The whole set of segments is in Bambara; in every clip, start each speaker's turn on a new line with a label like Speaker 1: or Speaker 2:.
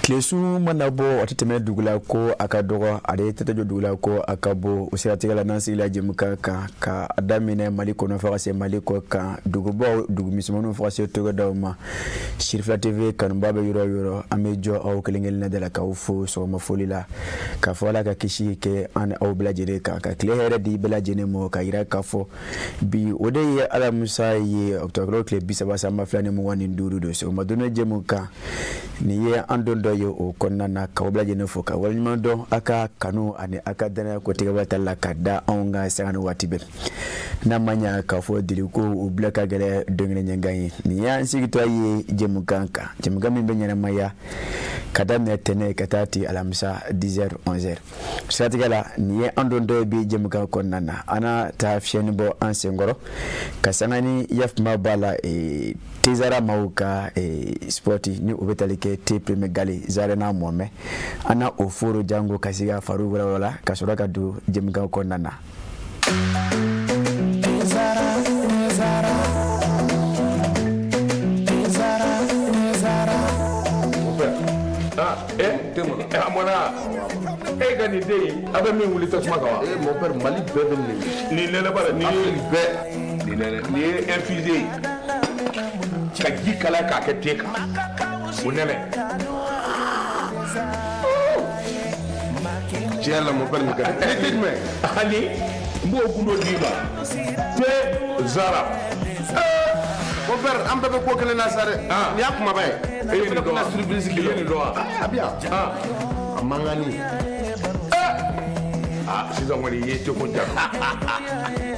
Speaker 1: Tilesu mana bɔ a tɛ tɛmɛ dugu la ko a ka dɔgɔ, ale tɛ jɔ dugu la ko a ka bɔ. O siratigɛ la, n'an sigila jɛmukan kan ka a daminɛ Mali kɔnɔ fo ka se Mali kɔ kan, dugubaw, dugu misɛnmaninw fo ka se togodaw ma, Sirifila TV kanuba bɛ yɔrɔ o yɔrɔ, an bɛ jɔ aw kelen kelenna da la k'aw fo sɔgɔma foli la, k'a fɔ Ala ka kisi kɛ an ni aw bɛɛ lajɛlen kan, ka tile hɛrɛ di bɛɛ lajɛlen ma, ka yira k'a fɔ bi o de ye Alamisa ye, ɔkutɔburu tile 30 san 2025 don. Sɔgɔma don jɛmukan nin ye an don dɔ ye o kɔnɔna na, k'aw bɛɛ lajɛlen fo ka waleɲuman dɔn a ka kanu ani a ka danaya kotigɛba tali la ka da anw ka sanga ni waati bɛɛ. N'a ma ɲa k'a fɔ deliko u bila ka gɛlɛ don kelen ɲɛgan ye, nin y'an sigitɔ ye jɛmukan kan, jɛmukan min bɛ ɲɛnamaya ka daminɛ tɛnɛ ka taa ti alamisa 10h 11h. Siratigɛ la, nin ye an don dɔ ye bi jɛmukan kɔnɔna na, an na taa fiɲɛni bɔ an senkɔrɔ ka sanga ni yafuma b'a la Tezara maaw ka sport ni o bɛ tali kɛ te premier gali zare n'a mɔmɛ, an na o foro jango ka se ka fariw walawala ka sɔrɔ ka don jɛmukan kɔnɔna na.
Speaker 2: E ka nin den in, a bɛ min wuli tasuma kan wa?
Speaker 3: Eh mon père, Mali bɛɛ bɛ nin.
Speaker 2: Nin nɛnɛ ba la, nin ye
Speaker 3: bɛɛ.
Speaker 2: Nin nɛnɛ, nin ye infusé ye. Ka ji kalaya k'a kɛ te kan. O nɛnɛ.
Speaker 3: Tiɲɛ la mon père, nin ka di. Ni te jumɛn?
Speaker 2: Ani n b'o gundo d'i ma. Te Zara.
Speaker 3: Mon père, an bɛɛ bɛ ko kelen na sa dɛ. Nin y'a kumaba ye.
Speaker 2: E ye nin dɔn wa?
Speaker 3: Surprise
Speaker 2: I ye nin dɔn wa?
Speaker 3: A bɛ yan. A mankanni.
Speaker 2: Ah, sisan kɔni i ye teko ja.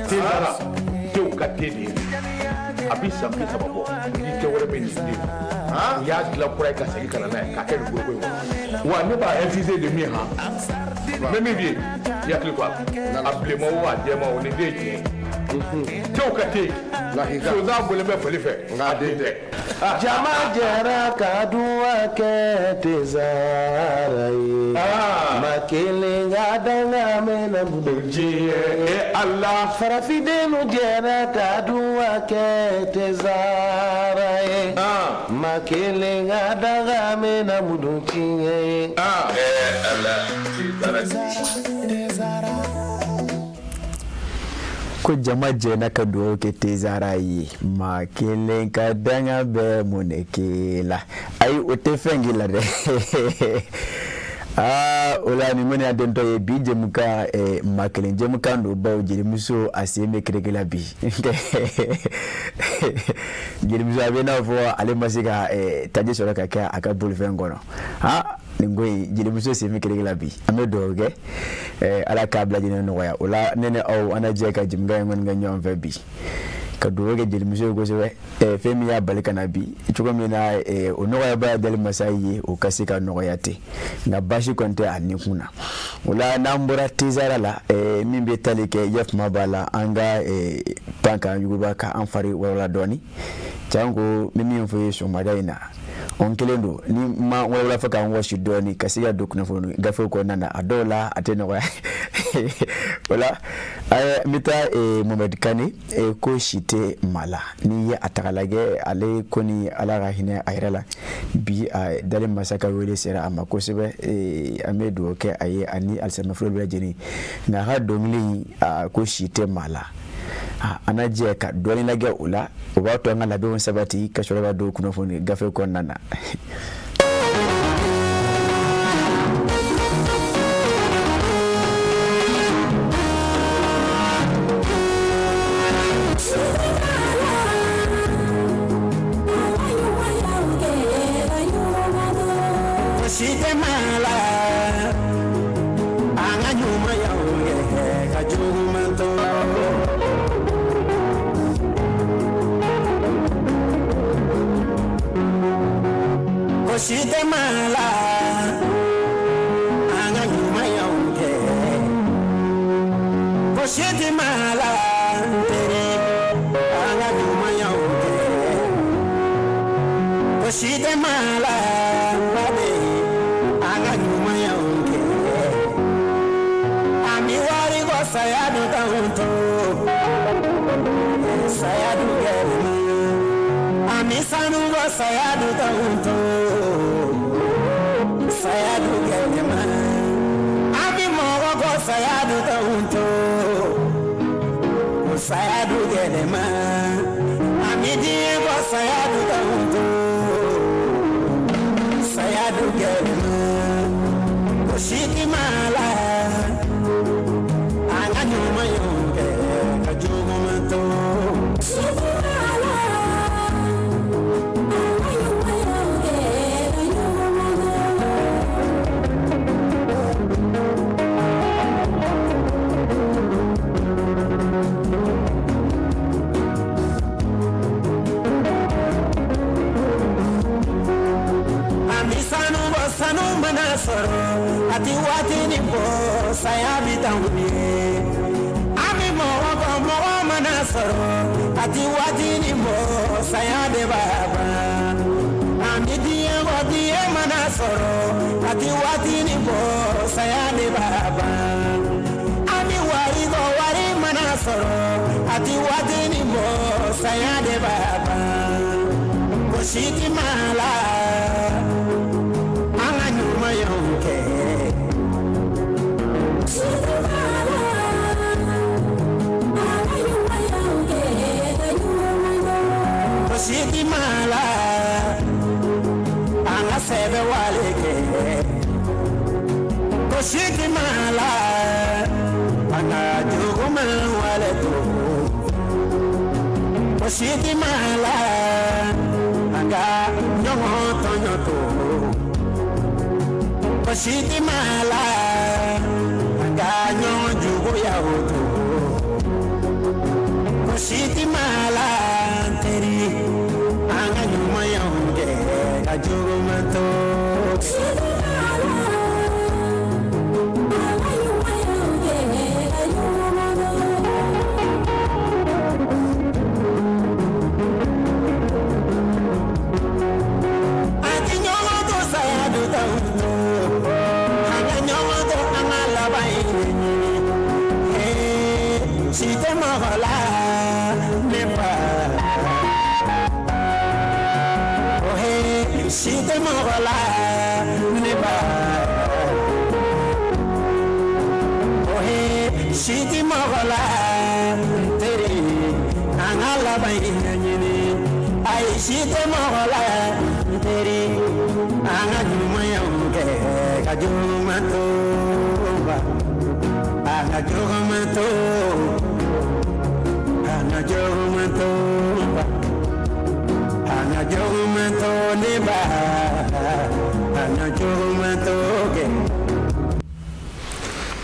Speaker 2: Te Zara, tew ka te de ye. A bɛ san 30 bɔ, ni te wɛrɛ bɛ nin den. U y'a dilan kura ye ka segin ka na n'a ye k'a kɛ nin foroko in kɔnɔ. Wa ne b'a infusé de min han. N bɛ min f'i ye, i hakili to a la. A bilenman o a jɛman o, nin den ye tiɲɛ ye. Tew ka te. Sonsan bɔlen bɛ fali fɛ, nka a den tɛ.
Speaker 3: Jama jɛra ka duwa kɛ Tezara ye. Ma kelen ka danga mɛnna bolo
Speaker 2: Diɲɛ e Ala.
Speaker 3: Farafindenw jɛra ka duwa kɛ Tezara ye. Ma kelen ka danga mɛnna bolo tiɲɛ ye.
Speaker 2: Ala, Tezara.
Speaker 1: Ko jama jɛna ka dugawu kɛ Tezara ye, maa kelen ka danga bɛ mun de k'e la? Ayi, o tɛ fɛn k'i la dɛ. Aa, o la nin kɔni y'a dentɔ ye bi jɛmukan, maa kelen jɛmukan don, bawo jelimuso a sen bɛ kereke la bi. Jelimuso a bɛ n'a fɔ ale ma se ka taji sɔrɔ ka kɛ a ka bolifɛn kɔnɔ. Ha, nin ko in, jelimuso sen bɛ kereke la bi. An bɛ dugawu kɛ Ala k'a bila jinɛ nɔgɔya. O la ne ni aw an na jɛ ka jɛmukan in kɔni kɛ ɲɔgɔn fɛ bi, ka dugawu kɛ jelimuso ye kosɛbɛ. Fɛn min y'a bali ka na bi cogo min na, o nɔgɔyaba ye dali masa ye, o ka se ka nɔgɔya ten, nka baasi kɔni tɛ a ni kun na. O la n'an bɔra Tezara la, min bɛ tali kɛ yafuma b'a la, an ka pan k'an yuguba k'an fari walawala dɔɔni. Janko n bɛ min fɔ ye sɔgɔmada in na, an kelen don ni ma walawala fɔ k'an wɔsi dɔɔni ka se ka don kunnafoni gafew kɔnɔna na, a dɔw la a tɛ nɔgɔya. O la n bɛ taa Mohamed Kane, ko si tɛ maa la, n'i ye a ta k'a lajɛ, ale kɔni Ala ka hinɛ a yɛrɛ la bi, a dalen masa ka wele sera a ma kosɛbɛ. An bɛ dugawu kɛ a ye ani alisamafolo bɛɛ lajɛlen, nka a ka dɔnkili in ko si tɛ maa la, an na jɛ ka dɔɔni lajɛ o la, o b'a to an ka labɛnw sabati ka sɔrɔ ka don kunnafoni gafe kɔnɔna na.
Speaker 4: Si tɛ maa la, Saya du t'anw to, saya du gɛlɛma. An bi mɔgɔ kɔ saya du t'anw to, saya du gɛlɛma. An bi diɲɛ kɔ saya du t'anw to, saya du gɛlɛma. Ko si ti maa la, an ka ɲuman kɛ ka juguman to. Sanu mana sɔrɔ a ti waati ni bɔ saya bi t'anw ye. An bi mɔgɔ kɔ mɔgɔ mana sɔrɔ a ti waati ni bɔ saya de b'a ban. An bi diɲɛ kɔ diɲɛ mana sɔrɔ a ti waati ni bɔ saya de b'a ban. An bi wari kɔ wari mana sɔrɔ a ti waati ni bɔ saya de b'a ban. Ko si ti maa la. Siti mala, an ka sɛbɛ wale kɛ. Ko siti mala, an ka juguman wale to. Ko siti mala, an ka ɲɔgɔn tɔɲɔ to. Ko siti mala, an ka ɲɔgɔn juguya o to. Ko siti mala. An ka ɲumanyaw kɛ ka juguman to. An ti ɲɔgɔn to saya du t'anw to, an ka ɲɔgɔn to an ka laban ye ɲini. Si tɛ mɔgɔ la ne fa. Si tɛ mɔgɔ la ne ba. Ohe, si tɛ mɔgɔ la n teri, an ka laban in ɲɛɲini. Ayi, si tɛ mɔgɔ la n teri, an ka ɲumanyaw kɛ ka juguman to ba. An ka juguman to, an ka juguman to ba. An ka juguman to ne ba, an ka juguman to kɛ.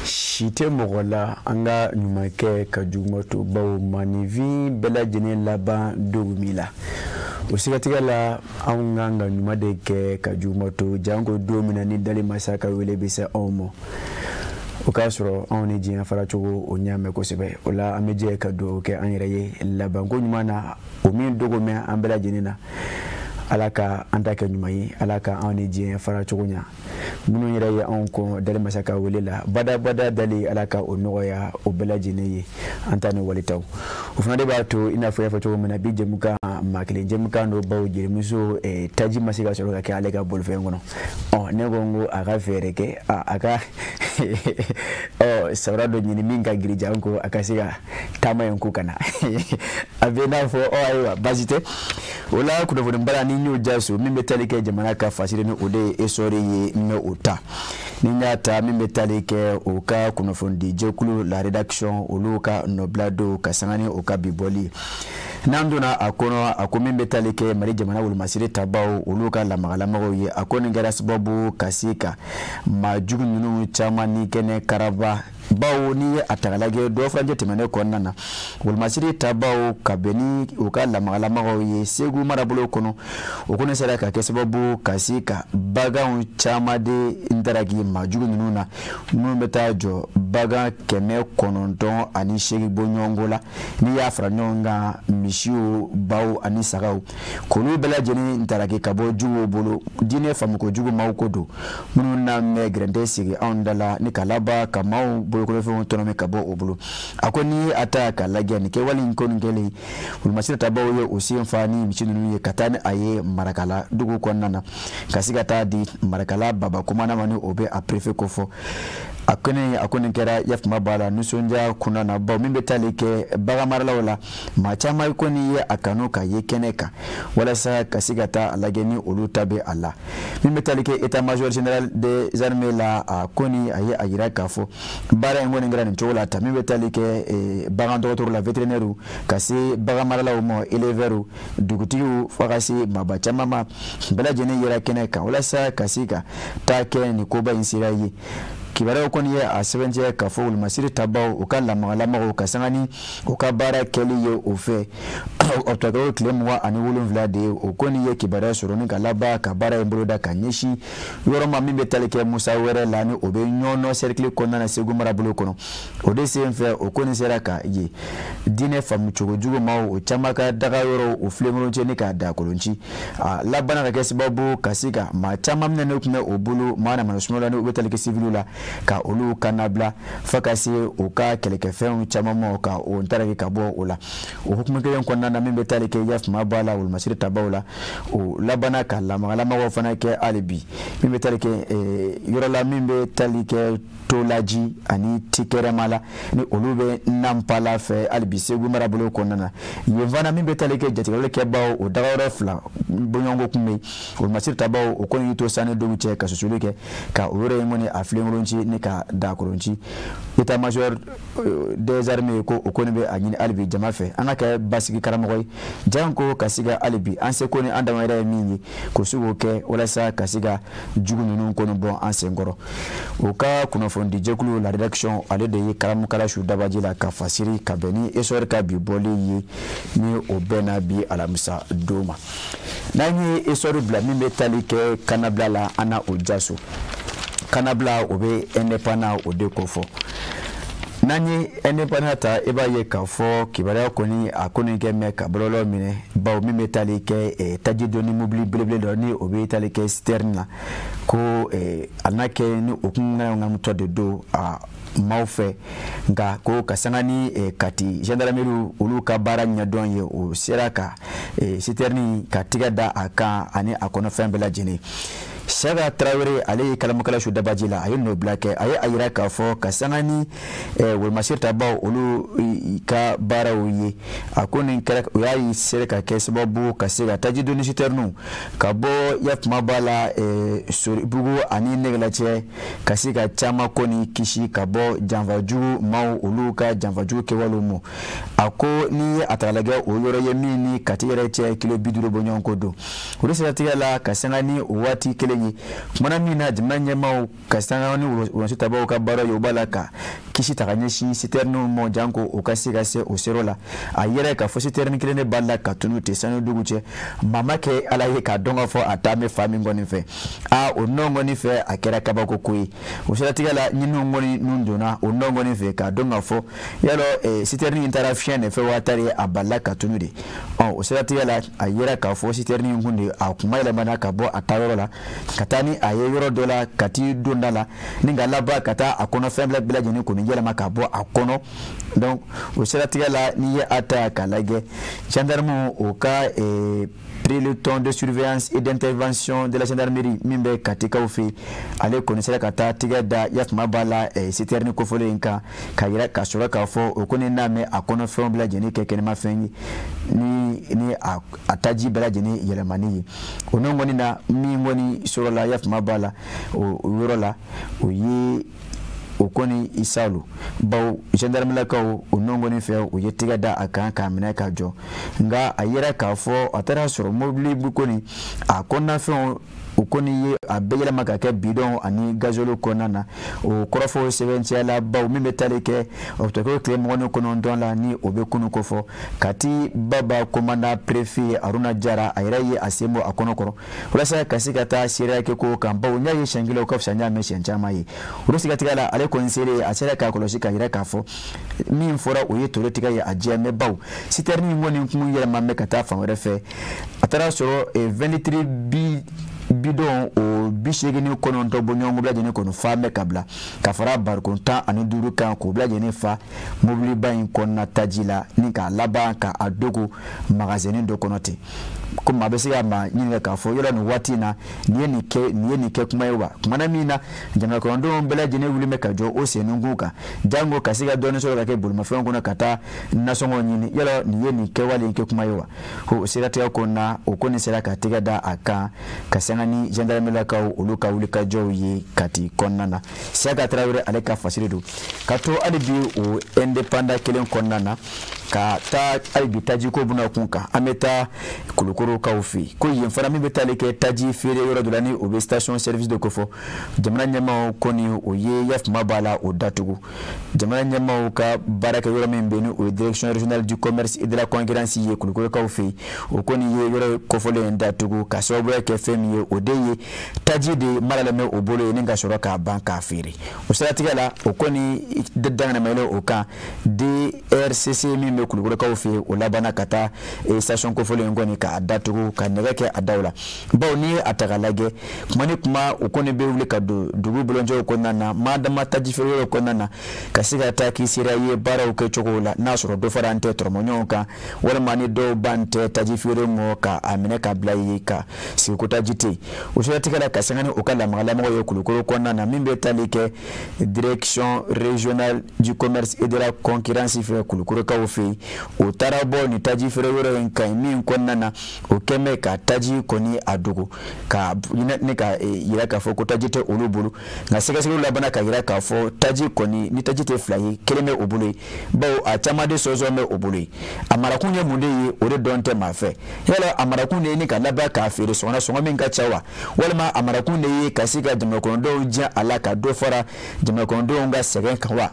Speaker 1: Si tɛ mɔgɔ la an ka ɲuman kɛ ka juguman to, bawo maninfin bɛɛ lajɛlen laban don min la. O siratigɛ la anw kan ka ɲuman de kɛ ka juguman to, janko don min na ni dali masa ka wele bɛ se anw ma. O k'a sɔrɔ anw ni diɲɛ faracogo o ɲa mɛn kosɛbɛ. O la an bɛ jɛ ka dugawu kɛ an yɛrɛ ye labanko ɲuman na, o min dogo mɛn an bɛɛ lajɛlen na. Ala ka an ta kɛ ɲuman ye, Ala ka anw ni diɲɛ faracogo ɲa. Minnu yɛrɛ ye anw kɔn dali masa ka wele la badabada dali, Ala ka o nɔgɔya o bɛɛ lajɛlen ye, an ta ni walitaw. O fana de b'a to i n'a fɔ i y'a fɔ cogo min na, bi jɛmukan maa kelen jɛmukan dɔ, bawo jelimuso taji ma se ka sɔrɔ ka kɛ ale ka bolifɛn kɔnɔ. Ɔ ne ko n ko a ka fɛɛrɛ kɛ, a ka ɔ sabara dɔ ɲini min ka girin janko a ka se ka taama in ko ka na. A bɛ n'a fɔ ɔ ayiwa baasi tɛ. O la kunnafoni bara ni n y'o jaso min bɛ tali kɛ jamana ka fasiri ni o de ye esɔri ye, n bɛ o ta. Ni n y'a ta min bɛ tali kɛ o ka kunnafonidi jɛkulu la rédaction olu ka nɔbila don ka sanga ni o ka bi bɔli. N'an donna a kɔnɔ, a ko min bɛ tali kɛ Mali jamana wolomasiri tabaw olu ka lamagalamaw ye, a ko nin kɛra sababu ka se ka maa jugu ninnu caman ni kɛnɛ karaba. Bawo n'i ye a ta k'a lajɛ dɔ furancɛ tɛmɛnen kɔnɔna na, wolomasiri tabaw ka bɛn ni u ka lamagalamaw ye Segu marabolo kɔnɔ, o kɔni sera ka kɛ sababu ka se ka baganw caman de ntaraki maa jugu ninnu na, minnu bɛ taa jɔ bagan 908 bɔɲɔgɔnko la. N'i y'a fara ɲɔgɔn kan, misiw, baw ani sagaw, k'olu bɛɛ lajɛlen ntaraki ka bɔ juguw bolo. Diinɛ faamuko jugu maaw ko don minnu n'a mɛn gɛrɛntɛ sigi anw da la ni ka laban ka maaw bolo bolokolofɛnw tɔnɔmi ka bɔ o bolo. A ko n'i ye a ta k'a lajɛ nin kɛwale in kɔni kɛlen wulumasiri tabaw ye o sen fa ni misi ninnu ye ka taa ni a ye Marakala dugu kɔnɔna na ka se ka taa di Marakala baba komana ma ni o bɛ a préfet ko fɔ. A kɔni kɛra yafama b'a la nisɔndiya kunna na bawo min bɛ taali kɛ baganmaralaw la maa caman kɔni ye a kanu ka ye kɛnɛ kan walasa ka se ka taa a lajɛ ni olu ta bɛ a la. Min bɛ taali kɛ état major général des armées la a kɔni a ye a yira k'a fɔ baara in kɔni kɛra nin cogo la ta min bɛ taali kɛ bagan dɔgɔtɔrɔ la vétérinaire ka se baganmaralaw ma éleveurs dugutigiw fo ka se maaba caman ma bɛɛ lajɛlen yera kɛnɛ kan walasa ka se ka taa kɛ nin koba in sira ye. Kibaruyaw kɔni ye a sɛbɛntiya k'a fɔ wulumasiri tabaw u ka lamagalamaw ka sanga ni u ka baara kɛli ye o fɛ ɔkutɔburu tile 27 de ye o kɔni ye kibaruya sɔrɔ ni ka laban ka baara in boloda ka ɲɛsin yɔrɔ ma min bɛ tali kɛ Musa wɛrɛ la ni o bɛ Ɲɔnɔ cercle kɔnɔna na Segu marabolo kɔnɔ. O de sen fɛ o kɔni sera ka ye diinɛ faamucogo jugu maaw o caman ka daga yɔrɔ o filenkolon cɛ ni k'a dakolon ci a labanna ka kɛ sababu ka se ka maa caman minɛ ne tun bɛ o bolo maa namana sumala ni u bɛ tali kɛ siviliw la ka olu kannabila fo ka se u ka kɛlɛkɛfɛnw caman ma ka o ntaraki ka bɔ o la. O hukumu kelen kɔnɔna na min bɛ tali kɛ yafama b'a la wulumasiri tabaw la o labanna ka lamagalamaw fana kɛ hali bi min bɛ tali kɛ yɔrɔ la min bɛ tali kɛ Tolaji ani Tikɛrɛma la ni olu bɛ Nanpala fɛ hali bi Segu marabolo kɔnɔna na. Yen fana min bɛ tali kɛ jatigɛwale kɛbaw o dagayɔrɔ fila bɔɲɔgɔnko kun bɛ yen wulumasiri tabaw o kɔni y'i to sanni dugu cɛ ka susuli kɛ ka o yɔrɔ in kɔni a filenkolon ci ni ka dakolon ci. État major des armées ko o kɔni bɛ a ɲini hali bi jama fɛ an ka kɛ basigi karamɔgɔ ye janko ka se ka hali bi an seko ni an damayira ye min ye k'o se k'o kɛ walasa ka se ka jugu ninnu kɔni bɔ an senkɔrɔ. O ka kunnafonidi jɛkulu la rédaction ale de ye karamukala su dabaji la ka fasiri ka bɛn ni Essor ka bi bɔli ye ni o bɛnna bi alamisa don ma. N'an ye Essor bila min bɛ tali kɛ kannabila la an na o jaso kannabila o bɛ indépendant o de ko fɔ. N'an ye indépendant ta i b'a ye k'a fɔ kibaruya kɔni a kɔni kɛ mɛn ka bɔlɔlɔ minɛ bawo min bɛ tali kɛ taji dɔ ni mobili belebele dɔ ni o bɛ tali kɛ citerne la ko a n'a kɛ ni o kun ŋanaŋanamutɔ de don a maaw fɛ nka ko ka sanga ni Kati gendarmerie olu ka baara ɲɛdɔn ye o sera ka citerne ka tigɛ da a kan ani a kɔnɔfɛn bɛɛ lajɛlen. Saka Traoré ale ye kalamukala su dabaji la a ye nɔbila kɛ a ye a yira k'a fɔ ka sanga ni wulumasiri tabaw olu ka baaraw ye a ko nin kɛra o y'a sera ka kɛ sababu ka se ka taji donni citernew ka bɔ yafama b'a la Soribugu ani Nɛgɛlacɛ ka se ka caman kɔni kisi ka bɔ janfajugu maaw olu ka janfajugu kɛwalew ma. A ko n'i ye a ta k'a lajɛ o yɔrɔ ye min ni Kati yɛrɛ cɛ kilo 50 bɔ ɲɔgɔn kɔ don. O de siratigɛ la ka sanga ni o waati kelen ye kumana min na jamana ɲɛmaaw ka sanga ni wuluwulusi tabaw ka baara ye o b'a la ka kisi ta ka ɲɛsin citernew ma janko o ka se ka se o sero la. A yɛrɛ ka fɔ citerne kelen de b'a la ka tunu ten sanu dugu cɛ maa ma kɛ ala ye k'a dɔn k'a fɔ a taa bɛ fa min kɔni fɛ a o nɔ kɔni fɛ a kɛra kabako ko ye. O siratigɛ la ɲininiw kɔni nun donna o nɔ kɔni fɛ k'a dɔn k'a fɔ yalɔ citerne in taara fiɲɛ de fɛ wa tari a balila ka tunu de. Ɔ o siratigɛ la a yɛrɛ k'a fɔ citerne in kun de a kuma yɛlɛmana ka bɔ a taayɔrɔ la ka taa ni a ye yɔrɔ dɔ la ka t'i donda la ni ka laban ka taa a kɔnɔ fɛn bɛɛ lajɛlen kɔni yɛlɛma ka bɔ a kɔnɔ. Donc o siratigɛ la n'i ye a ta k'a lajɛ gendarme o ka peloton de surveillance et d'intervention de la gendarmerie min bɛ Katikaw fɛ yen ale kɔni sera ka taa tigɛ da yafama b'a la citerne kofɔlen in kan ka yira ka sɔrɔ k'a fɔ o kɔni n'a mɛn a kɔnɔfɛnw bɛɛ lajɛlen kɛ kɛnɛmafɛn ye ni a taji bɛɛ lajɛlen yɛlɛmani ye. O nɔ kɔni na min kɔni sɔrɔla yafama b'a la o yɔrɔ la o ye o kɔni isalu bawo gendarmelakaw o nɔ kɔni fɛ u ye tigɛ da a kan k'a minɛ ka jɔ nka a yera k'a fɔ a taara sɔrɔ mobili kɔni a kɔnɔnafɛnw o kɔni ye a bɛɛ yɛlɛma ka kɛ bidɔn ani gazole kɔnɔna na. O kɔrɔfɔw sɛbɛntiya la bawo min bɛ tali kɛ ɔkutɔburu tile 29 la ni o bɛ kunun kofɔ Kati Baba commandant préfet Haruna Jara a yɛrɛ ye a sen bɔ a kɔnɔ kɔrɔ walasa ka se ka taa seereya kɛ ko kan bawo n y'a ye siɲɛ kelen o ka fisa n y'a mɛn siɲɛ caman ye. O de siratigɛ la ale kɔni selen a sera k'a kɔlɔsi ka yira k'a fɔ min fɔra o ye toro tigɛ ye a jɛ mɛ bawo citerne in kɔni kun yɛlɛma bɛ ka taa fan wɛrɛ fɛ a taara sɔrɔ 20 litres bi bidon o 89 bɔɲɔgɔnko bɛɛ lajɛlen kɔni fa bɛ ka bila ka fara barikon 15 kan k'o bɛɛ lajɛlen fa mobiliba in kɔnɔna taji la ni k'a laban ka a dogo magasin dɔ kɔnɔ ten. Ko maa bɛ se ka maa ɲininka k'a fɔ yɔrɔ nin waati in na nin ye nin kɛ nin ye nin kɛ kuma ye wa? Kumana min na jamana kɔnɔdenw bɛɛ lajɛlen wuli bɛ ka jɔ o senninkun kan jango ka se ka dɔɔnin sɔrɔ ka kɛ bolimafɛnw kɔnɔ ka taa nasɔngɔ ɲini, yɔrɔ nin ye nin kɛwale in kɛ kuma ye wa? O siratigɛ kɔnɔna o kɔni sera ka tɛgɛ da a kan ka sanga ni gendarmelakaw olu ka wulikajɔw ye Kati kɔnɔna na. Siyaka Tarawele ale ka fasiri don ka to hali bi o indépendant kelen kɔnɔna na ka taa hali bi tajiko buna kun kan. An bɛ taa Kulukorokaw fɛ yen ko yen fana min bɛ taali kɛ taji feere yɔrɔ dɔ la ni o bɛ station service de kofɔ, jamana ɲɛmaaw kɔni o ye yafama b'a la o datugu. Jamana ɲɛmaaw ka baarakɛ yɔrɔ min bɛ yen ni o ye direction régionale du commerce et de la concurrence ye Kulukorokaw fɛ yen, o kɔni ye yɔrɔ kofɔlen in datugu ka sababuya kɛ fɛn min ye o de ye taji de maralen bɛ o bolo ye ni ka sɔrɔ k'a ban k'a feere. O siratigɛ la o kɔni danganamɛlɛ o kan DRCC min bɛ Kulukorokaw fɛ yen o labanna ka taa station kofɔlen in kɔni k'a datugu ka nɛgɛ kɛ a daw la, bawo n'i ye a ta k'a lajɛ kuma ni kuma o kɔni bɛ wuli ka don dugu boloncɛw kɔnɔna na maa dama taji feere yɔrɔ kɔnɔna na ka se ka taa k'i sera ye baaraw kɛcogo la n'a sɔrɔ dɔ fara an tɛ tɔrɔmɔɲɔgɔn kan walima ni dɔw ban tɛ taji feere mɔ ka a minɛ ka bila yen ka sigi ko taji tɛ yen. O siratigɛ la ka sanga ni o ka lamagalamɔgɔ ye Kulukoro kɔnɔna na min bɛ tali kɛ direction régionale du commerce et de la concurrence fɛ Kulukorokaw fɛ yen, o taara bɔ nin taji feere yɔrɔ in kan min kɔnɔna na o kɛn bɛ ka taji kɔni a dogo ka ne ka yira k'a fɔ ko taji tɛ olu bolo, nka sɛgɛsɛgɛliw labanna ka yira k'a fɔ taji kɔni ni taji tɛ fila ye kelen bɛ o bolo ye, bawo a caman de sɔnsɔn bɛ o bolo ye. A marakun ye mun de ye o de dɔn tɛ maa fɛ, yala a marakun de ye ni ka laban k'a feere sɔngɔ na sɔngɔ min ka ca wa, walima a marakun de ye ka se ka jamanakɔnɔdenw diya a la ka dɔ fara jamanakɔnɔdenw ka sɛgɛn kan wa?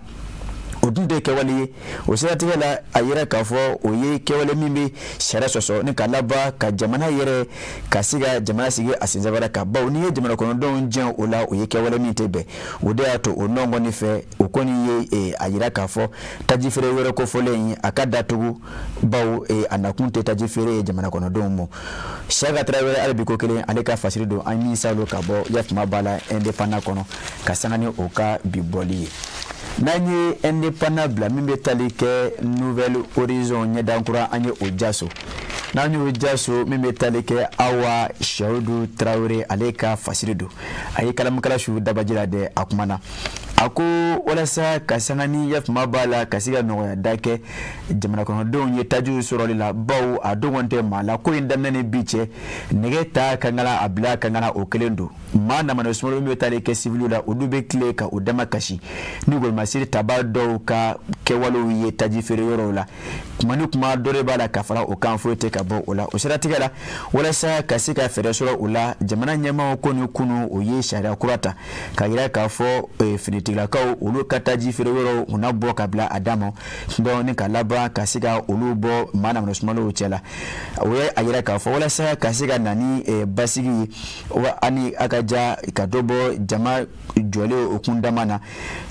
Speaker 1: O dun tɛ kɛwale ye. O siratigɛ la a yira k'a fɔ o ye kɛwale min bɛ sariya sɔsɔ ni ka laban ka jamana yɛrɛ ka se ka jamana sigi a sensabara kan, bawo n'i ye jamana kɔnɔdenw jɛn o la o ye kɛwale min tɛ bɛn. O de y'a to o nɔ kɔni fɛ o kɔni ye a yira k'a fɔ taji feere yɔrɔ kofɔlen in a ka datugu, bawo a nakun tɛ taji feere ye jamana kɔnɔdenw ma. Siyaka Tarawele hali bi ko kelen ale ka fasiri don an min salo ka bɔ yafama b'a la indépendant kɔnɔ ka sanga ni o ka bi bɔli ye. N'an ye indépendant bila min bɛ tali kɛ Nouvelle Horizon ɲɛdankura an ye o jaso, n'an y'o jaso min bɛ tali kɛ Awa Seyidu Tarawele ale ka fasiri don, a ye kalamukala su dabaji la dɛ. A kumana a ko walasa ka sanga ni yafama b'a la ka se ka nɔgɔya da kɛ jamana kɔnɔdenw ye tajiw sɔrɔli la, bawo a dogon tɛ maa la ko in daminɛ ni bi cɛ nɛgɛ ta kankala a bila kankala o kelen don. Maa namana sumaworo min bɛ taali kɛ siviliw la olu bɛ tile ka o dama kasi ni golomasiri taba dɔw ka kɛwalew ye taji feere yɔrɔw la, kuma ni kuma dɔ de b'a la ka fara o kan foyi tɛ ka bɔ o la. O siratigɛ la walasa ka se ka fɛɛrɛ sɔrɔ o la jamana ɲɛmaaw ko ni kunu o ye sariya kura ta ka yira k'a fɔ finitigilakaw olu ka taji feere yɔrɔw u na bɔ ka bila a da ma donc ni ka laban ka se ka olu bɔ maa namana sumaworo cɛ la. O ye a yira k'a fɔ walasa ka se ka na ni basigi ye ani a ka ja ka dɔ bɔ jama jɔlen o kundama na,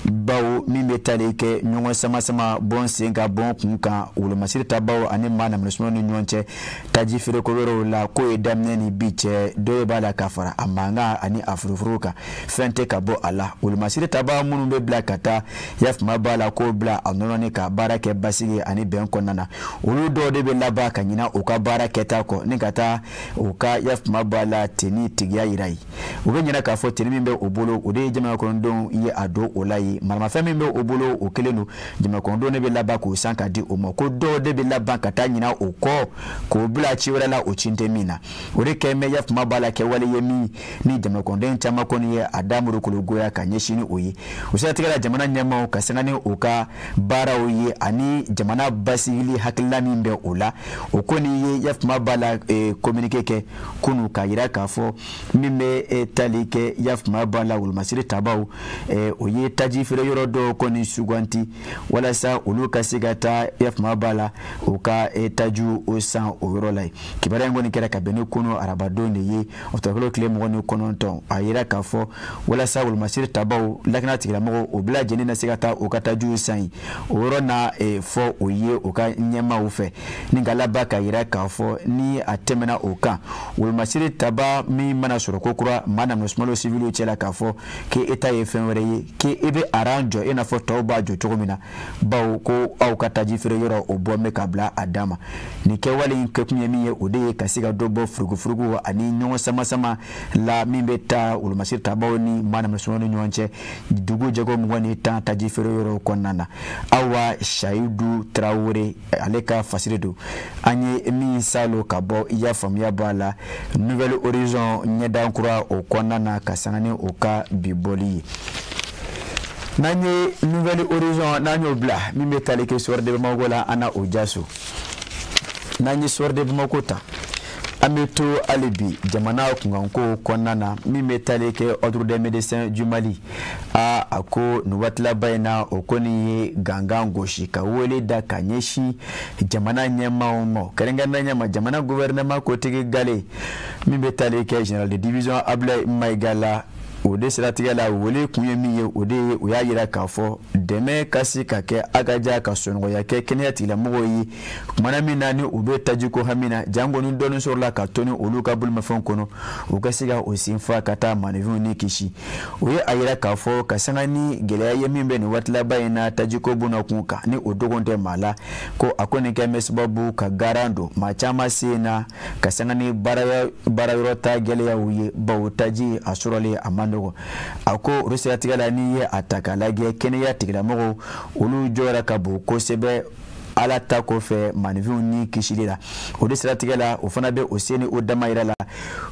Speaker 1: bawo min bɛ tali kɛ ɲɔgɔn sama sama bɔn sen ka bɔn kun kan wolomasiri tabaw ani maa namana sumaworo ni ɲɔgɔn cɛ taji feereko yɔrɔw la k'o ye daminɛ ni bi cɛ dɔ b'a la ka fara a mankan ani a furufuru kan fɛn tɛ ka bɔ a la. Wolomasiri taba minnu bɛ bila ka taa yafama b'a la k'o bila a nɔnɔ ni ka baara kɛ basigi ani bɛn kɔnɔna na, olu dɔw de bɛ laban ka ɲina u ka baara kɛta kɔ ni ka taa u ka yafama b'a la teni tigiya yira ye. U bɛ ɲinɛ k'a fɔ teni min bɛ o bolo o de ye jamana kɔnɔdenw ye a don o la ye, maramafɛn min bɛ o bolo o kelen don jamana kɔnɔdenw de bɛ laban k'o san ka di o ma, ko dɔw de bɛ laban ka taa ɲina o kɔ k'o bila ci wɛrɛ la o ci tɛ min na. O de kɛ mɛ yafama b'a la kɛwale ye min ni jamana kɔnɔden caman kɔni ye a da morokologoya ka ɲɛsin ni o ye. O siratigɛ la jamana ɲɛmaaw ka sanga ni o ka baaraw ye ani jamana basigili hakilina min bɛ o la, o kɔni ye yafama b'a la communiqué kɛ kunu k'a yira k'a fɔ min bɛ tali kɛ yafama b'a la wolomasiri tabaw o ye taji feere yɔrɔ dɔw kɔni suganti walasa olu ka se ka taa yafama b'a la u ka tajiw o san o yɔrɔ la ye. Kibaruya in kɔni kɛra ka bɛn ni kunu arabadon de ye ɔkutɔbukalo tile 29. A yira k'a fɔ walasa wolomasiri tabaw lakana tigilamɔgɔw o bɛɛ lajɛlen na se ka taa u ka tajiw san yen o yɔrɔ na fɔ o ye u ka ɲɛmaaw fɛ ni ka laban ka yira k'a fɔ ni a tɛmɛna o kan wolomasiri taba min mana sɔrɔ ko kura maa na sumalo siviliw cɛla k'a fɔ k'e ta ye fɛn wɛrɛ ye k'e bɛ aran jɔ i n'a fɔ tɔw b'a jɔ cogo min na bawo ko aw ka taji feere yɔrɔ o bɔ bɛ ka bila a dan ma nin kɛwale in kɛkun ye min ye o de ye ka se ka dɔ bɔ furugufurugu ani ɲɔgɔn sama-sama la min bɛ taa wolomasiri tabaw ni maa na sumalo ni ɲɔgɔn cɛ dugu jɛko 20 taji feere yɔrɔ kɔnɔna na. Awa Sayidu Tarawele ale ka fasiri don an ye min salo ka bɔ i y'a faamuya b'a la Nouvel Horizon ɲɛdan kura o kɔnɔna na ka sanga ni o ka bi bɔli ye. N'an ye Nouvel Horizon n'an y'o bila min bɛ tali kɛ Soir de Bamako la an na o jaso n'an ye Soir de Bamako ta an bɛ to hali bi jamana kunkanko kɔnɔna na min bɛ tali kɛ Ordre des médecins du Mali a ko nin waati laban in na o kɔni ye gangan gosi ka wele da ka ɲɛsin jamana ɲɛmaaw ma kɛrɛnkɛrɛnnenya ma jamana gouvernement kotigi gale min bɛ tali kɛ général de division Abdoulaye Maïga la o de siratigɛ la wele kun ye min ye o de ye o y'a yira k'a fɔ dɛmɛ ka se ka kɛ a ka ja ka sɔnɔgɔya kɛ kɛnɛya tigilamɔgɔw ye kumana min na ni u bɛ tajiko hami na jango ni dɔɔni sɔrɔla ka tɔni olu ka bolomafɛnw kɔnɔ u ka se ka o senfa ka taa maninfinw ni kisi o ye a yira k'a fɔ ka sanga ni gɛlɛya ye min bɛ nin waati laban in na tajiko bonna kun kan ni o dogon tɛ maa la ko a ko nin kɛ bɛ sababu ka garan don maa caman sen na ka sanga ni baarayɔrɔ ta gɛlɛyaw ye bawo taji a sɔrɔlen a man nɔgɔn a ko olu siratigɛ la n'i ye a ta k'a lajɛ kɛnɛya tigilamɔgɔw olu jɔyɔrɔ ka bon kosɛbɛ ala ta kɔfɛ maninfinw ni kisili la o de siratigɛ la o fana bɛ o se ni o dama yɛrɛ la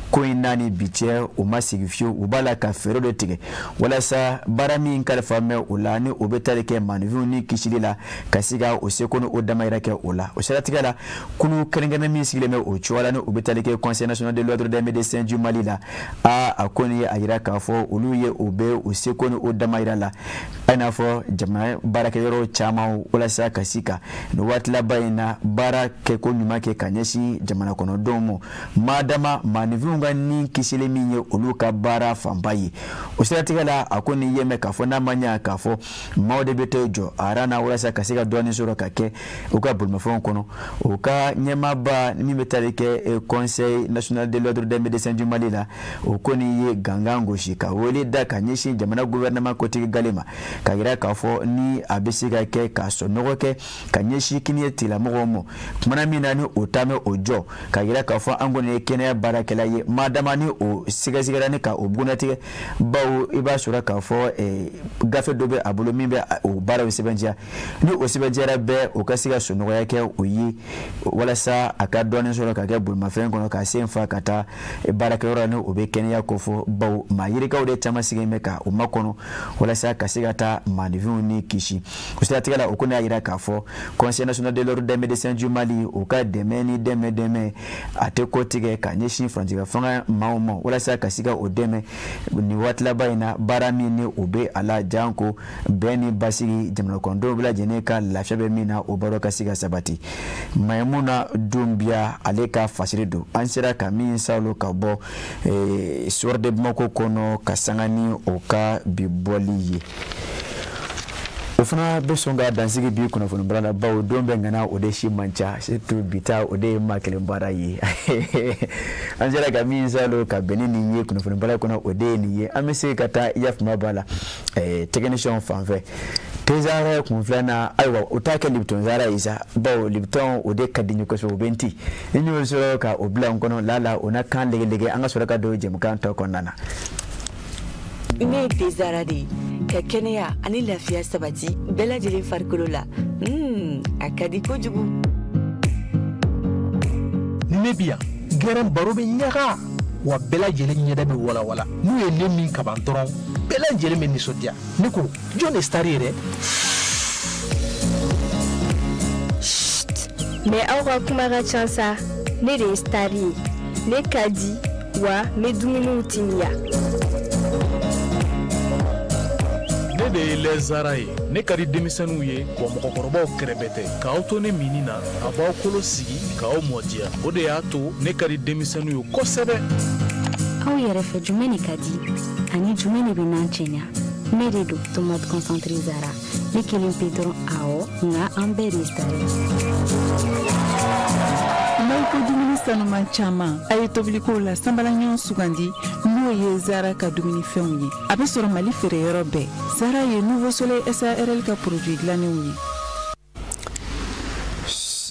Speaker 1: ko in n'a ni bi cɛ o ma sigi fiyewu u b'a la ka fɛɛrɛ dɔ tigɛ walasa baara min kalifa mɛ o la ni o bɛ tali kɛ maninfinw ni kisili la ka se ka o seko ni o dama yɛrɛ kɛ o la o siratigɛ la kulu kɛrɛnkɛrɛn min sigilen bɛ o cogoya la ni o bɛ tali kɛ Conseil national de l'ordre des médecins du Mali la a ko nin ye a yira k'a fɔ olu ye o bɛ o seko ni o dama yɛrɛ la i n'a fɔ jamana baarakɛyɔrɔ caman walasa ka se ka nin waati laban in na baara kɛko ɲuman kɛ ka ɲɛsin jamana kɔnɔdenw ma maadama maninfinw ka ni kisili min ye olu ka baara fanba ye o siratigɛ la a ko nin ye mɛn k'a fɔ n'a ma ɲɛ k'a fɔ maaw de bɛ taa jɔ a na walasa ka se ka dɔɔnin sɔrɔ ka kɛ u ka bolomafɛnw kɔnɔ o ka ɲɛmaaba min bɛ tali kɛ Conseil national de l'ordre des médecins du Mali la o ko nin ye gangan gosi ka wele da ka ɲɛsin jamana gouvernement kotigi gale ma ka yira k'a fɔ ni a bɛ se ka kɛ ka sɔnɔgɔ kɛ ka ɲɛsin kɛnɛya tigilamɔgɔw ma kumana min na ni o taa bɛ o jɔ ka yira k'a fɔ an kɔni ye kɛnɛya baarakɛla ye maadama ni o sɛgɛsɛgɛra ni ka o bugunnatigɛ bawo i b'a sɔrɔ k'a fɔ gafe dɔ bɛ a bolo min bɛ o baaraw sɛbɛntiya ni o sɛbɛntiyara bɛɛ o ka se ka sɔnɔgɔya kɛ o ye walasa a ka dɔɔnin sɔrɔ ka kɛ bolimafɛn kɔnɔ ka sen fa ka taa baarakɛyɔrɔ la ni o bɛ kɛnɛya kofɔ bawo maa yirikaw de caman sigilen bɛ ka o makɔnɔ walasa ka se ka taa maninfinw ni kisi o siratigɛ la o ko ne y'a yira k'a fɔ Conseil national de l'ordre des médecins du Mali o ka dɛmɛ ni dɛmɛ a tɛ ko tigɛ ka ɲɛsin furancɛ fanga maaw ma walasa ka se ka o dɛmɛ nin waati laban in na baara min ni o bɛ a la janko bɛn ni basigi jamana kɔnɔdenw bɛɛ lajɛlen ka lafiya bɛ min na o baara ka se ka sabati Mayimuna Dunbiya ale ka fasiri don an sera ka min salo ka bɔ Soir de Bamako kɔnɔ ka sanga ni o ka bi bɔli ye. O fana bɛ sɔn ka dansigi bi kunnafoni baara la bawo don bɛɛ ŋana o de si man ca surtout bi ta o de ye maa kelen baara ye an sera ka min salo ka bɛn ni nin ye kunnafoni baara kɔnɔ o de ye nin ye an bɛ se ka taa i y'a faamuya b'a la technicien fan fɛ tezara kun filanan ayiwa o t'a kɛ Lipton zara ye sa bawo Lipton o de ka di n ye kosɛbɛ o bɛ n ti ni n y'o sɔrɔ ka o bila n kɔnɔ lala o na kan legelege an ka sɔrɔ ka don jɛmukan tɔ kɔnɔna na.
Speaker 5: Ne ye tezara de ye ka kɛnɛya ani lafiya sabati bɛɛ lajɛlen farikolo la a ka di kojugu.
Speaker 6: Ni ne bi yan gɛrɛn baro bɛ ɲaga wa bɛɛ lajɛlen ɲɛda bɛ walawala n'u ye ne min kaban dɔrɔn bɛɛ lajɛlen bɛ nisɔndiya ne ko jɔn de star ye dɛ.
Speaker 7: Mais aw ka kuma ka ca sa ne de ye star ye ne ka di wa n bɛ dumuniw timiya.
Speaker 8: Ne de ye lɛzara ye ne ka di denmisɛnninw ye wa mɔgɔkɔrɔbaw kɛrɛfɛ tɛ k'aw to ne minni na a b'aw kolo sigi k'aw mɔdiya o de y'a to ne ka di denmisɛnninw ye kosɛbɛ.
Speaker 9: Aw yɛrɛ fɛ jumɛn de ka di ani jumɛn de bɛ n'an cɛɲa? Ne de don tomate concentré Zara. Ne kelen pe dɔrɔn awɔ, nka an bɛɛ de ye star ye.
Speaker 10: N'aw ko dumuni sanuman caman, a ye tobilikow la sanbalaɲɔgɔn sugandi n'o ye Zara ka dumunifɛnw ye. A bɛ sɔrɔ Mali feereyɔrɔ bɛɛ. Zara ye Nouveau Soleil SARL ka produit dilannenw ye.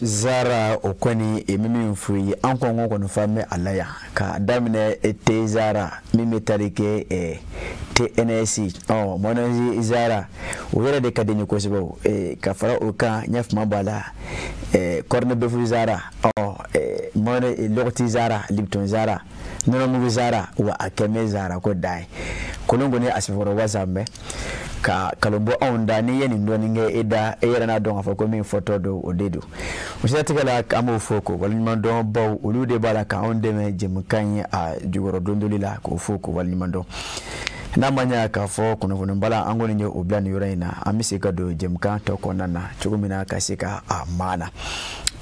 Speaker 1: Zara o kɔni bɛ min f'u ye, an kɔn kɔni fa bɛ a la yan k'a daminɛ te Zara min bɛ tali kɛ TNS mayonnaise Zara o yɛrɛ de ka di n ye kosɛbɛ. Ka fara o kan n y'a faamu b'a la, corne bœuf Zara, mayonnaise lɔgɔti Zara, Lipton Zara, nɔnɔmugu Zara, wa a kɛmɛ Zara ko dan ye. Kolon kɔni a sɛbɛkɔrɔ wasa mɛ ka kalon bɔ anw da. N'i ye nin dɔɔnin kɛ e da, e yɛrɛ n'a dɔn k'a fɔ ko min fɔtɔ don o de don. O siratigɛ la an b'o fɔ k'o waleɲuman dɔn, baw olu de b'a la k'anw dɛmɛ jɛmukan ye a jukɔrɔ dondoli la, k'o fɔ k'o waleɲuman dɔn. N'a ma ɲɛ k'a fɔ kunnafonibala an kɔni ye o bila nin yɔrɔ in na, an bɛ se ka don jɛmukan tɔ kɔnɔna na cogo min na ka se ka a maana.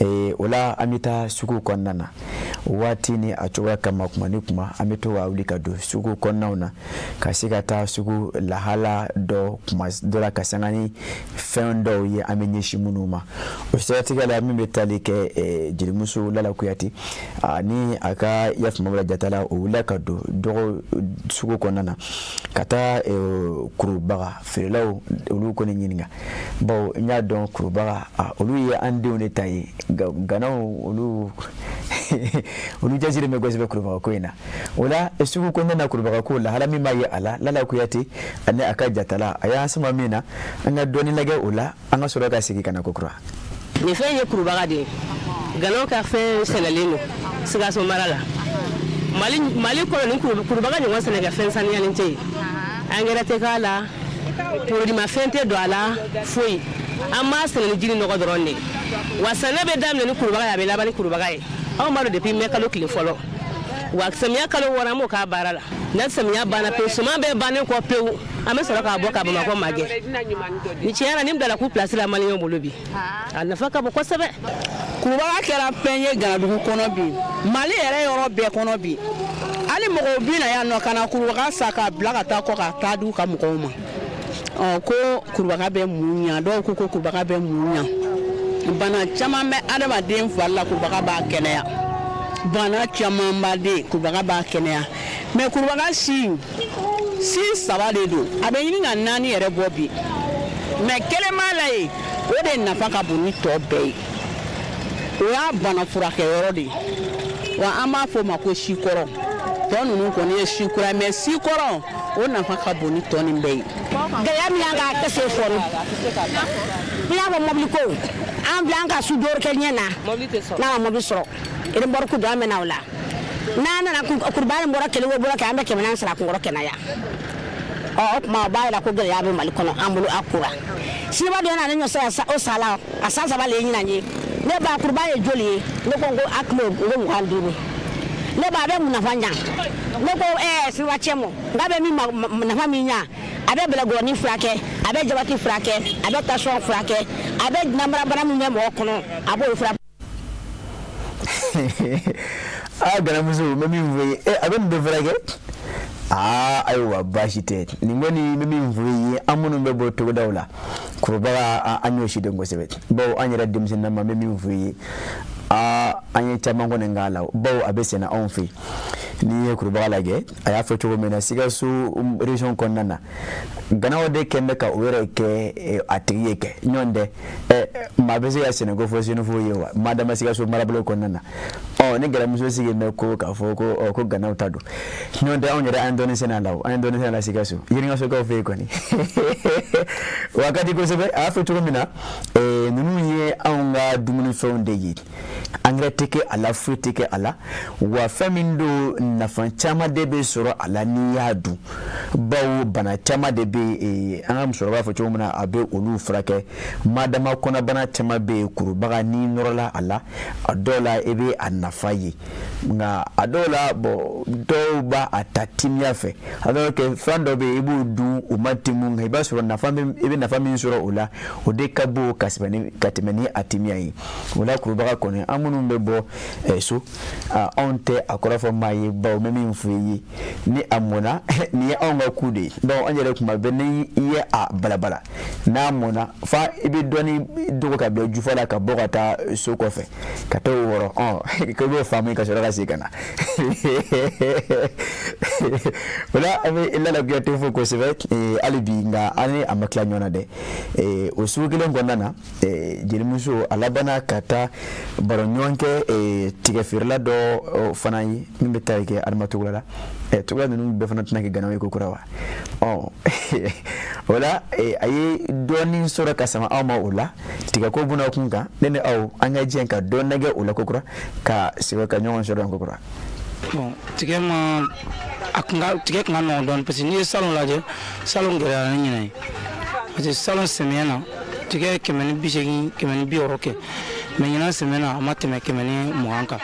Speaker 1: O la an bɛ taa sugu kɔnɔna na waati ni a cogoya kama, kuma ni kuma an bɛ to ka wuli ka don sugu kɔnɔnaw na ka se ka taa sugu lahala dɔ kuma dɔ la ka sanga ni fɛn dɔw ye an bɛ ɲɛsin minnu ma. O siratigɛ la min bɛ tali kɛ jelimuso Lala Kuyate ni a ka yafamabila jata la, o wulila ka don dɔgɔ sugu kɔnɔna na ka taa kurubaga feerelaw olu kɔni ɲininka, bawo n y'a dɔn kurubaga olu ye an denw de ta ye, ganaw olu cɛsiri bɛ kosɛbɛ kurubaga ko in na. O la sugu kɔnɔna na kurubaga ko lahala min b'a ye a la, Lala Kuyate ani a ka jatala a y'an sama min na, an ka dɔɔni lajɛ o la, an ka sɔrɔ ka segin ka na ko kura.
Speaker 11: Nin fɛn ye kurubaga de ye, ganaw ka fɛn sɛnɛlen don Sikaso mara la. Mali kɔnɔ ni kurubaga ɲɔgɔn sɛnɛkɛ fɛn saniyalen tɛ yen. Angɛrɛ tɛ k'a la, porodimafɛn tɛ don a la, foyi. An b'a sɛnɛ ni jiri nɔgɔ dɔrɔn de ye. Wa sɛnɛ bɛ daminɛ ni kurubaga ye, a bɛ laban ni kurubaga ye. Anw b'a dɔn depuis mai kalo tile fɔlɔ. Wa samiya kalo 6 an b'o k'a baara la. N'a samiya banna pewu, suman bɛɛ bannen kɔ pewu, an bɛ sɔrɔ k'a bɔ ka Bamakɔ magɛn. Ni tiɲɛ yɛrɛ ni bilala k'u place la maliyɛnw bolo bi, a nafa ka bon kosɛbɛ.
Speaker 12: Kurubaga kɛra fɛn ye Ganadugu kɔnɔ bi, Mali yɛrɛ yɔrɔ bɛɛ kɔnɔ bi. Hali mɔgɔw bɛ na yan nɔ ka na kurubaga san k'a bila ka taa kɔ ka taa di u ka mɔgɔw ma. Ko kurubaga bɛ mun ɲa, dɔw ko ko kurubaga bɛ mun ɲa. Bana caman bɛ adamaden fari la, kurubaga b'a kɛnɛya. Bana caman b'a den, kurubaga b'a kɛnɛya. Mais kurubaga si 3 de don, a bɛ ɲini ka 4 yɛrɛ bɔ bi. Mais kelen b'a la yen, o de nafa ka bon ni tɔ bɛɛ ye. O y'a bana furakɛyɔrɔ de ye. Wa an b'a fɔ o ma ko sikɔrɔ. Tɔ ninnu kɔni ye sikura, mais sikɔrɔ o nafa ka bon ni tɔ nin bɛɛ ye.
Speaker 13: Gɛlɛya min y'an kan a tɛ se fɔ n y'a fɔ mobili ko an bila an ka su dɔw kɛ ɲɛ na, n'a ma mobili sɔrɔ rebord ku don an bɛ na o la. N'an nana kuruba nin bɔra kelen o bɔra kɛ, an bɛ 400 sara kunkɔrɔ kɛnɛya. O tuma o b'a yira ko gɛlɛya bɛ Mali kɔnɔ an bolo a kura. Siniba dɔ nana ne ɲɔ sara o sala a san 3 le ye ɲinan ye. Ne ba kuruba ye joli ye? Ne ko n ko a kilo n ko 25. Ne ba a bɛ mun nafa ɲa? Ne ko siniba cɛ mɔ n k'a bɛ min nafa min ɲa, a bɛ bɛlɛgɔrɔni furakɛ, a bɛ jabati furakɛ, a bɛ tasɔn furakɛ, a bɛ namarabana min bɛ mɔgɔ kɔnɔ a b'o furakɛ.
Speaker 1: Aa ganamuso n bɛ min fɔ i ye, a bɛ nin bɛɛ furakɛ. Aa ayiwa baasi tɛ, nin kɔni n bɛ min fɔ i ye, an minnu bɛ bɔ togodaw la kurubaga an y'o si dɔn kosɛbɛ, bawo an yɛrɛ denmisɛnninama n bɛ min fɔ i ye, aa an ye caman kɔni k'a la, bawo a bɛ sɛnɛ anw fɛ yen. N'i ye kurubaga lajɛ, a y'a fɔ cogo min na Sikaso région kɔnɔna na, ganaw de kɛn bɛ ka o yɛrɛ kɛ a tigi ye kɛ ɲɔgɔn tɛ. Maa bɛ se ka sɛnɛko fɔ senufo ye wa maa dama Sikaso marabolo kɔnɔna na. Ni ganamuso sigilen bɛ ko k'a fɔ ko ko ganaw ta don, ɲɔgɔn tɛ, anw yɛrɛ an ye dɔɔnin sɛnɛ a la, an ye dɔɔnin sɛnɛ a la Sikaso Yiriŋasokaw fɛ yen kɔni. Wa a ka di kosɛbɛ. A y'a fɔ cogo min na, ninnu ye anw ka dumunifɛnw de ye, angɛrɛ tɛ kɛ a la, foyi tɛ kɛ a la, wa fɛn min don nafa caman de bɛ sɔrɔ a la n'i y'a dun, bawo bana caman de bɛ yen, an ka musokɔrɔba fɔ cogo min na a bɛ olu furakɛ. Madama kɔnɔbana caman bɛ yen, kurubaga n'i nɔrɔla a la, a dɔw la i bɛ a nafa ye. Nka a dɔw la bon dɔw b'a a ta timiya fɛ alors que fɛn dɔ bɛ yen i b'o dun o ma timu nka i b'a sɔrɔ nafa i bɛ nafa min sɔrɔ o la o de ka bon ka tɛmɛ ni a timiya ye. O la kurubaga kɔni an minnu bɛ bɔ so anw tɛ a kɔrɔ fɔ maa ye bawo n bɛ min f'i ye ni a mɔnna nin ye anw ka ku de ye bawo an yɛrɛ kuma bɛɛ ni i ye a balabala n'a mɔnna fa i bɛ dɔɔni dogo ka bila jufa la ka bɔ ka taa so kɔfɛ ka t'o wɔrɔ k'i b'o faamu ka sɔrɔ ka segin ka na. O la an bɛ Lala Kuyate fo kosɛbɛ hali bi nka an ni a ma tila ɲɔgɔn na dɛ. O sugu kelen kɔnɔna na jelimuso a labanna ka taa baro ɲɔgɔn kɛ tigɛfeerela dɔ fana ye min bɛ taa kɛ Adama Togola la. Togola ninnu bɛɛ fana tɛna kɛ ganaw ye ko kura wa. O la a ye dɔɔnin sɔrɔ ka sama aw ma o la tigɛko buna kun kan ne ni aw an ka jɛ ka dɔ nɛgɛ o la ko kura ka segin ka ɲɔgɔn sɔrɔ yan ko kura.
Speaker 14: Bon tigɛ ma a kun ka tigɛ kun ka nɔgɔn dɔɔnin parce que n'i ye salon lajɛ salon gɛlɛyara ni ɲinɛ ye parce que salon samiya na tigɛ 180 160 kɛ mais ɲinan samiya na a ma tɛmɛ 120 kan.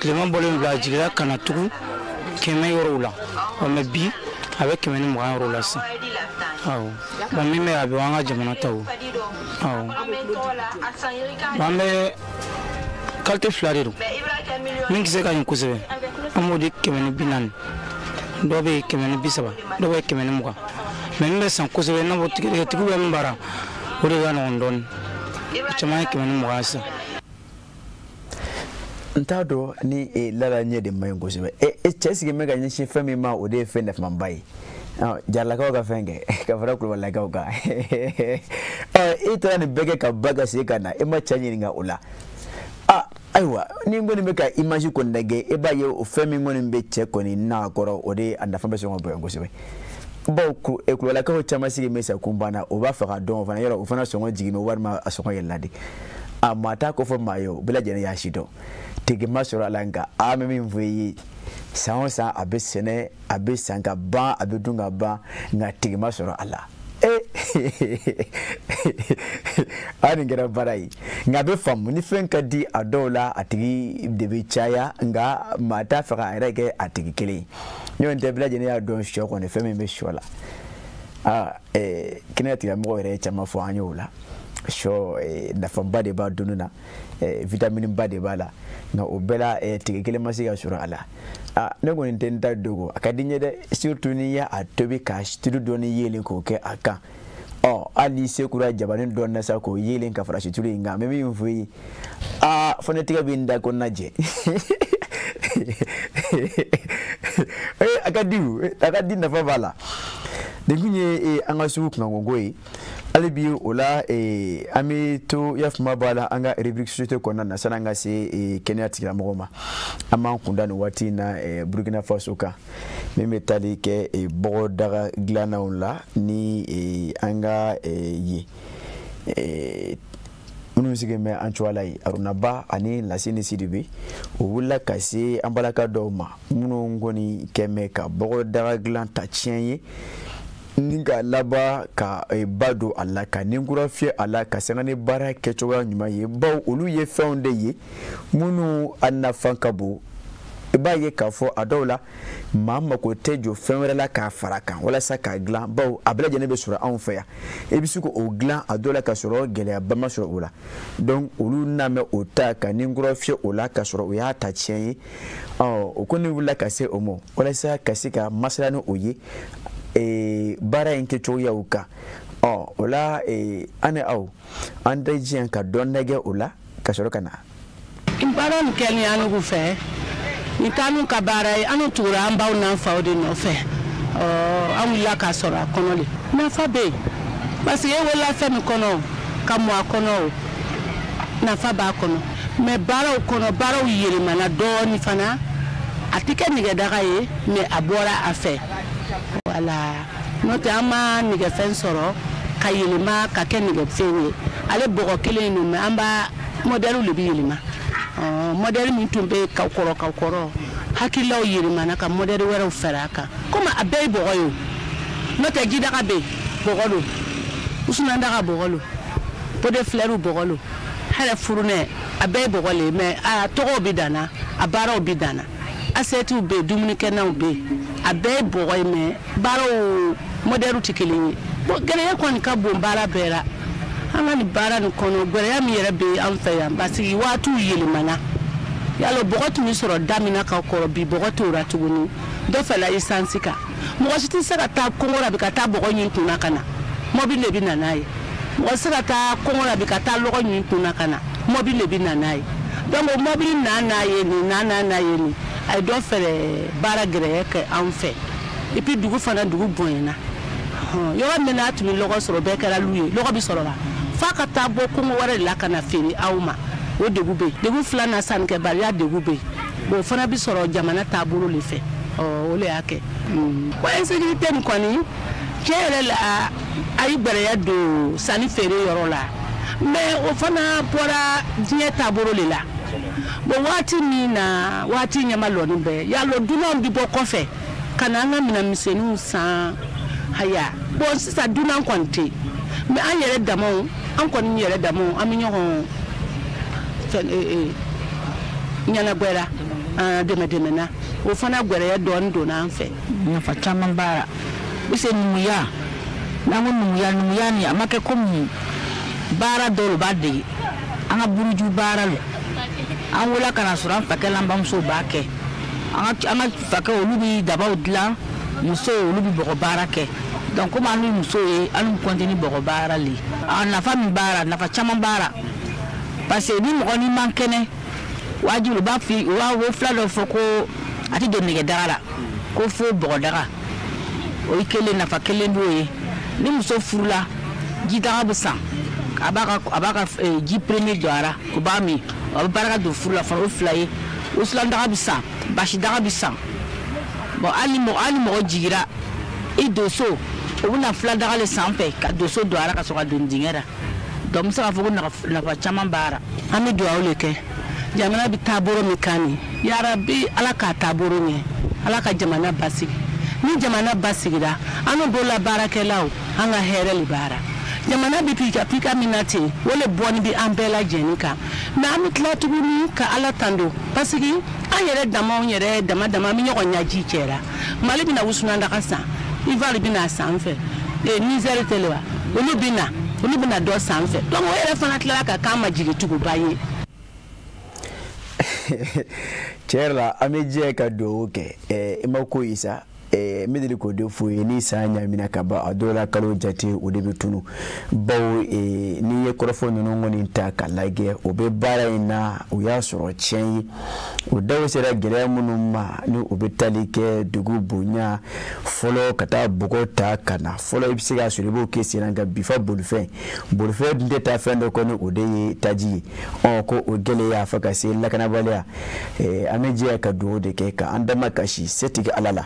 Speaker 14: Tilema bɔlen bila a jiginna ka na tugun 100 yɔrɔw la mais bi a bɛ 120 yɔrɔw la sisan. Awɔ bon min bɛ a bɛ an ka jamana ta o. Awɔ an bɛ qualité fila de don min kisɛ ka ɲi kosɛbɛ an b'o di 140 dɔw bɛ 130 dɔw bɛ 120 mais min bɛ san kosɛbɛ i n'a fɔ tigɛtigiw bɛ min baara o de ka nɔgɔn dɔɔnin o caman ye 120 sisan.
Speaker 1: N t'a dɔn ni Lala ɲɛ de man ɲi kosɛbɛ. Cɛ sigilen bɛ ka ɲɛsin fɛn min ma o de ye fɛn nafamaba ye. Jaralakaw ka fɛn kɛ ka fara Kulubalilakaw kan. E taara nin bɛɛ kɛ ka ba ka segin ka na e ma cɛ ɲininka o la. Ayiwa ni n kɔni bɛ ka image kɔni lajɛ e b'a ye o fɛn min kɔni bɛ cɛ kɔni n'a kɔrɔ o de a nafa bɛ sɔn ka bonya kosɛbɛ. Bawo Kulubalilakaw caman sigi bɛ sa kun banna o b'a fɛ ka dɔn o fana yɔrɔ o fana sɔngɔ jigin bɛ walima a sɔngɔ yɛlɛla de. A maa t'a ko fɔ maa ye o bɛɛ lajɛlen y'a si dɔn. Tigi ma sɔrɔ a la nka an bɛ min fɔ i ye san o san a bɛ sɛnɛ a bɛ san ka ban a bɛ dun ka ban nka tigi ma sɔrɔ a la. A nin kɛra baara ye nka a bɛ faamu ni fɛn ka di a dɔw la a tigi de bɛ caya nka maa t'a fɛ k'a yɛrɛ kɛ a tigi kelen ye n'o tɛ bɛɛ lajɛlen y'a dɔn sɔ kɔni fɛn min bɛ sɔ la. Kɛnɛya tigilamɔgɔw yɛrɛ ye caman fɔ an ye o la. Sɔ nafaba de b'a dunni na vitamine ba de b'a la nka o bɛɛ la tigɛ kelen ma se ka sɔrɔ a la. Ne kɔni tɛ n ta dogo a ka di n ye dɛ surtout n'i y'a tobi ka tulu dɔɔni yeelen k'o kɛ a kan. Hali n'i se kura jabanin dɔɔni na sa k'o yeelen ka fara situlu in kan n bɛ min f'i ye fo ne tigɛ bɛ n da kɔnɔna jɛ. A ka di o a ka di nafa b'a la. Nin kun ye an ka sugu kunkanko ye. Hali bi o la an bɛ to yafama b'a la an ka rubrique société kɔnɔna na sani an ka se kɛnɛya tigilamɔgɔw ma. An b'an kunda nin waati in na Burkina Faso kan min bɛ tali kɛ bɔgɔdaga dilannaw la ni an ka ye minnu sigilen bɛ an cogoya la yen Aruna Ba ani Lasini Sidibe o wulila ka se an balaka dɔw ma minnu kɔni kɛn bɛ ka bɔgɔdaga dilan ta tiɲɛ ye ni ka laban ka ba don a la ka ninkura fiyɛ a la ka sanga ni baara kɛcogoya ɲuman ye bawo olu ye fɛnw de ye minnu a nafa ka bon. I b'a ye k'a fɔ a dɔw la maa mako tɛ jɔ fɛn wɛrɛ la k'a fara kan walasa k'a dilan bawo a bɛɛ lajɛlen bɛ sɔrɔ anw fɛ yan i bɛ se k'o dilan a dɔw la ka sɔrɔ gɛlɛyaba ma sɔrɔ o la donc olu n'a mɛn o ta ka ninkura fiyɛ o la ka sɔrɔ o y'a ta tiɲɛ ye. O kɔni wulila ka se o ma walasa ka se ka masala ni o ye baara in kɛcogoyaw kan. O la an ni aw an tɛ diɲɛ ka dɔ nɛgɛ o la ka sɔrɔ ka na.
Speaker 12: Baara nin kɛ ni an fɛ nin t'an ka baara ye an tugura an baw n'an faw de nɔfɛ an wulila k'a sɔrɔ a kɔnɔ de nafa bɛ yen parce que e wolola fɛn min kɔnɔ ka mɔ a kɔnɔ o nafa b'a kɔnɔ mais baaraw kɔnɔ baaraw yɛlɛmana dɔɔnin fana a tɛ kɛ nɛgɛdaga ye mais a bɔra a fɛ. Wala n'o tɛ an ma nɛgɛfɛn sɔrɔ ka yɛlɛma ka kɛ nɛgɛfɛn ye ale bɔgɔ kelen in don mais an b'a modèle de bɛ yɛlɛma modèle min tun bɛ ka kɔrɔ hakililaw yɛlɛmana ka modèle wɛrɛw fara a kan komi a bɛɛ ye bɔgɔ ye o n'o tɛ jidaga bɛ yen bɔgɔ don wusulandaga bɔgɔ don pot de fleur bɔgɔ don
Speaker 15: Hɛrɛ furunɛ a bɛɛ ye bɔgɔ le ye, mais a tɔgɔw bɛ danna, a baaraw bɛ danna. Asɛtiw bɛ yen, dumunikɛnɛw bɛ yen, a bɛɛ ye bɔgɔ ye, mais baaraw modɛliw tɛ kelen ye. Bon, gɛlɛya kɔni ka bon baara bɛɛ la. An ka nin baara nin kɔnɔ, gɛlɛya min yɛrɛ bɛ an fɛ yan, parce que waatiw yɛlɛmana. Yalo bɔgɔ tun bɛ sɔrɔ da min na ka kɔrɔ, bi bɔgɔ t'o la tuguni. Dɔ fɛla esansi kan. Mɔgɔ si tɛ se ka taa kɔngɔ la bi ka taa bɔgɔ ɲini kunna ka na, mɔbili de bɛ na n'a ye. Mɔgɔ tɛ se ka taa kɔngɔ la bi ka taa lɔgɔ ɲini kunna ka na, mɔbili de bɛ na n'a ye. Donc o mɔbili na n'a ye nin, na n'a ye nin, a ye dɔ fɛrɛ baara gɛlɛya kɛ anw fɛ. Et puis dugu fana, dugu bonyana. Yɔrɔ min n'a tun bɛ lɔgɔ sɔrɔ, bɛɛ kɛra lu ye, lɔgɔ bɛ sɔrɔ la f'a ka taa bɔ kɔngɔ wɛrɛ de la ka na feere aw ma. O degun bɛ yen. Degun filanan, sannikɛbaliya degun bɛ yen. Bon, o fana bɛ sɔrɔ jamana taabolo de fɛ. O de y'a kɛ. Ko insécurité nin kɔni, tiɲɛ yɛrɛ la, a ye gɛlɛya don sanni feere yɔrɔ la, mais o fana bɔra diɲɛ taabolo de la. Bon, waati min na, waati ɲɛma lɔni bɛɛ yalɔ, dunanw bɛ bɔ kɔfɛ ka na an ka minɛn misɛnninw san. Haya, bon, sisan dunan kɔni tɛ yen, mais an yɛrɛ damaw, an kɔni yɛrɛ damaw, an bɛ ɲɔgɔn fɛn ɲɛnagwɛra, dɛmɛ dɛmɛna. O fana gɛlɛya dɔɔni donna an fɛ.
Speaker 16: Nafa caman b'a la, parce que numuya, n'an ko numuya, numuya nin a ma kɛ komi baara dɔw de b'a dege. An ka buruju baara lo, an wolola ka na sɔrɔ an fakɛ n'an bamusow b'a kɛ. An ka fakɛ, olu bɛ dabaw dilan, musow olu bɛ bɔgɔ baara kɛ. Donc komi an ni musow ye, an bɛ continuer bɔgɔ baara le. A nafa min b'a la, nafa caman b'a la, parce que ni mɔgɔ n'i man kɛnɛ, wajibi u b'a f'i, u b'a o fila dɔ fɔ ko a tɛ don nɛgɛdaga la, ko fo bɔgɔdaga. O ye kelen, nafa kelen b'o ye. Ni muso furula, jidaga bɛ san, a b'a ka ji premier don a la, o b'a min, a bɛ barika don furu la fana. O fila ye. Wusulandaga bɛ san, basidaga bɛ san. Bon, hali mɔgɔ jigira i donso, o bɛna filadaga le sanfɛ ka donso don a la ka sɔrɔ ka don dingɛ la. Donc n bɛ se k'a fɔ ko nafa caman b'a la.
Speaker 15: An bɛ dugawu de kɛ, jamana bɛ taabolo min kan nin, yarabi Ala k'a taabolo ɲɛ, Ala ka jamana basigi. Ni jamana basigira, an n'o bolola baarakɛlaw, an ka hɛrɛ le b'a la. Jamana bɛ pika pika min na ten, o le bɔnni bɛ an bɛɛ lajɛlen kan. Mais an bɛ tila tuguni ka Ala tando, parce que an yɛrɛ damaw yɛrɛ dama dama, an bɛ ɲɔgɔn ɲaji cɛ la. Mali bɛna wusulandaga san, Ivoire bɛna san fɛ, Niger tɛ le wa, olu bɛna dɔ san fɛ. Donc o yɛrɛ fana tilala ka k'an ma jigituguba ye.
Speaker 1: Tiɲɛ yɛrɛ la, an bɛ jɛ ka dugawu kɛ. I ma ko ye sa, n bɛ deli k'o de f'u ye, ni san ɲagamina ka ban, a dɔw la kalo jate o de bɛ tunu. Bawo n'i ye kɔrɔfɔ ninnu kɔni ta k'a lajɛ, o bɛ baara in na, o y'a sɔrɔ tiɲɛ ye. O daw sera gɛlɛya minnu ma, ni o bɛ tali kɛ dugu bonya fɔlɔ, ka taa bɔgɔ ta ka na fɔlɔ, i bɛ se k'a sɔrɔ i b'o kɛ sen na, nka bi fa bolifɛn dun tɛ taa fɛn dɔ kɔ ni o de ye taji ye. Ko o gɛlɛya fo ka se lakanabaliya. An bɛ jɛ ka dugawu de kɛ k'an dama kasi setigi Ala la,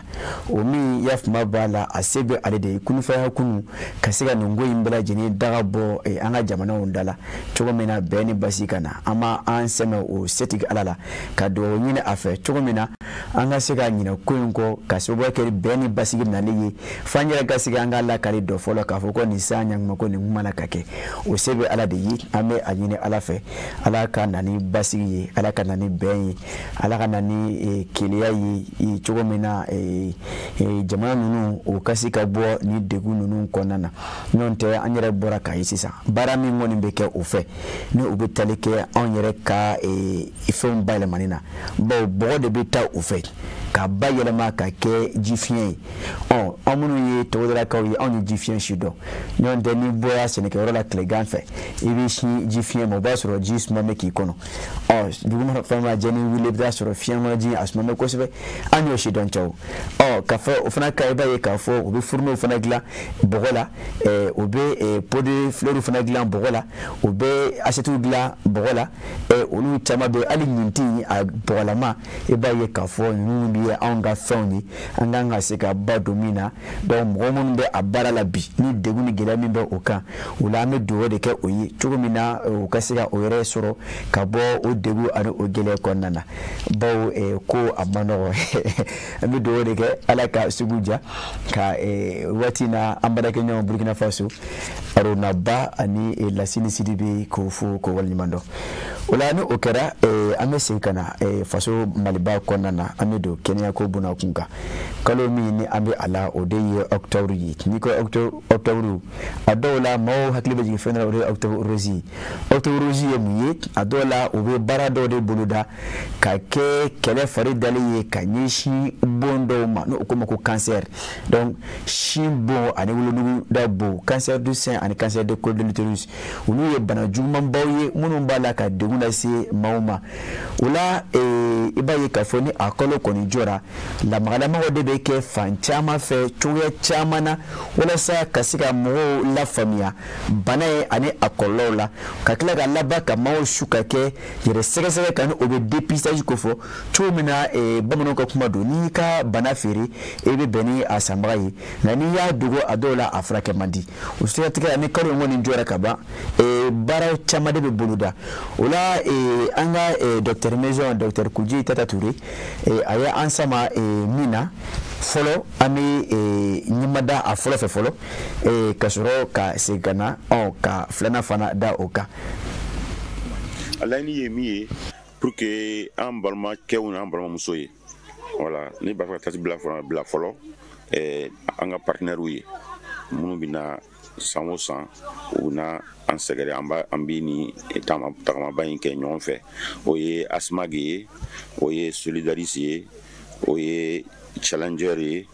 Speaker 1: o min yafama b'a la, a se bɛ ale de ye kunufaya kunu ka se ka nin ko in bɛɛ lajɛlen daga bɔ an ka jamanaw da la cogo min na, bɛn ni basi ka na. An ma an sɛmɛ o setigi Ala la ka dugawu ɲini a fɛ cogo min na, an ka se ka ɲinɛ ko in kɔ, ka sababu kɛ bɛn ni basigi nali ye, f'an yɛrɛ ka se an ka lakali dɔ fɔlɔ k'a fɔ ko nin san ɲanguma ko nin kuma na ka kɛ. O se bɛ Ala de ye. An bɛ a ɲini Ala fɛ, Ala ka na ni basigi ye, Ala ka na ni bɛn ye, Ala ka na ni keleya ye cogo min na jamana ninnu o ka se ka bɔ ni degun ninnu kɔnɔna na. N'o tɛ, an yɛrɛ bɔra k'a ye sisan, baara min kɔni bɛ kɛ o fɛ, ni o bɛ tali kɛ anw yɛrɛ ka fɛnw bayɛlɛmani na, bawo bɔgɔ de bɛ taa o fɛ ka bayɛlɛma ka kɛ ji fiɲɛ ye. An minnu ye togodalakaw ye, anw ye ji fiɲɛ si dɔn. N'o tɛ, n'i bɔra sɛnɛkɛyɔrɔ la tilegan fɛ, i bɛ sin ji fiɲɛ ma, o b'a sɔrɔ ji suma bɛ k'i kɔnɔ. Dugu mana fɛn ma jɛ, ni wuli i bɛ taa sɔrɔ fiɲɛ kɔnɔ ji a suma bɛ kosɛbɛ. An y'o si dɔn cɛw. Ka fɔ o fana ka, i b'a ye k'a fɔ u bɛ fourneau fana dilan bɔgɔ la, u bɛ pot de fleur fana dilan bɔgɔ la, u bɛ assiette dilan bɔgɔ la. Olu caman bɛ, hali ɲintin a bɔgɔlama, i b'a ye k'a fɔ ninnu bɛ olu ye anw ka fɛnw ye, an kan ka se ka ba don min na. Donc mɔgɔ minnu bɛ a baara la bi, ni degun ni gɛlɛya min bɛ o kan, o la an bɛ dugawu de kɛ o ye cogo min na u ka se ka o yɛrɛ sɔrɔ ka bɔ o degun ani o gɛlɛya kɔnɔna na, bawo ko a ma nɔgɔ. An bɛ dugawu de kɛ Ala ka sugu ja ka waati na an baarakɛɲɔgɔn Burkina Faso Aruna Ba ani Lasini Sidibe k'o fo k'o waleɲuman dɔn. O la ni o kɛra, an bɛ segin ka na faso Maliba kɔnɔna na, an bɛ don kɛnɛyako bunakun kan. Kalo min ni an bɛ a la, o de ye octobre ye. N'i ko octobre, a dɔw la maaw hakili bɛ jigin fɛn dɔ la, o de ye octobre rose ye. Octobre rose ye mun ye? A dɔw la u bɛ baara dɔw de boloda ka kɛ kɛlɛ fari dalen ye ka ɲɛsin bon dɔw ma, n'o ko ma ko cancer. Donc sin bon ani wolonugu da bon, cancer du sein ani cancer de col de l'utérus, olu ye bana jugumanbaw ye minnu b'a la ka degun lase maaw ma. O la i b'a ye k'a fɔ ni a kalo kɔni jɔra, lamagalamaw de bɛ kɛ fan caman fɛ cogoya caman na walasa ka se ka mɔgɔw lafaamuya bana ye ani a kɔlɔlɔw la, ka tila ka laban ka maaw su ka kɛ yɛrɛ sɛgɛsɛgɛ kan, ni o bɛ dépistage kofɔ cogo min na. Bamananw ka kuma don, n'i ka bana feere, e bɛ bɛn ni a sanbaga ye, nka n'i y'a dogo, a dɔw la a furakɛ man di. O siratigɛ la, ni kalo in kɔni jɔra ka ban, baara caman de bɛ boloda. O la an ka docteur maison, docteur Kuji Tata Touré, a ye an sama min na fɔlɔ, an bɛ ɲɛma da a fɔlɔ fɛ fɔlɔ, ka sɔrɔ ka segin ka na ka filanan fana da o kan.
Speaker 17: A laɲini ye min ye pour que an balimakɛw n'an balimamuso ye, voilà, ne b'a fɛ ka tasi bila fɔlɔ an ka partenaires ye minnu bɛ na san o san, u bɛ na an sɛgɛrɛ, an bɛ ni tagamaba in kɛ ɲɔgɔn fɛ. O ye ASMAG ye, o ye Solidaris ye, o ye Challenger ye,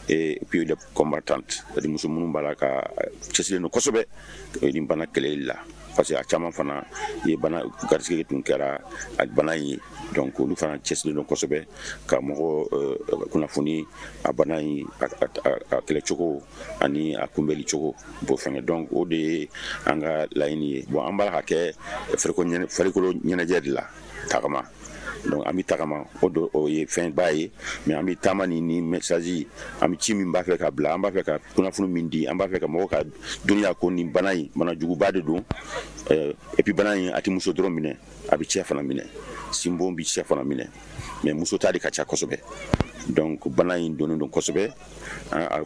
Speaker 17: et puis les combattantes, c'est-à-dire muso minnu b'a la ka cɛsirilen don kosɛbɛ nin bana kɛlɛli la, parce que a caman fana ye bana garisɛgɛ tun kɛra a bana in ye. Donc olu fana cɛsirilen don kosɛbɛ ka mɔgɔ kunnafoni a bana in a kɛlɛcogo ani a kunbɛli cogo b'o fɛngɛ. Donc o de ye an ka laɲini ye. Bon, an b'a la ka kɛ farikolo ɲɛnajɛ de la, tagama. Donc an bɛ tagama, o ye fɛnba ye, mais an bɛ taama ni message, an bɛ ci min b'a fɛ ka bila, an b'a fɛ ka kunnafoni min di, an b'a fɛ ka mɔgɔw ka dɔnniya ko nin bana in bana juguba de don. Et puis bana in a tɛ muso dɔrɔn minɛ, a bɛ cɛ fana minɛ, sinbon bɛ cɛ fana minɛ, mais muso ta de ka ca kosɛbɛ. Donc bana in donnen don kosɛbɛ,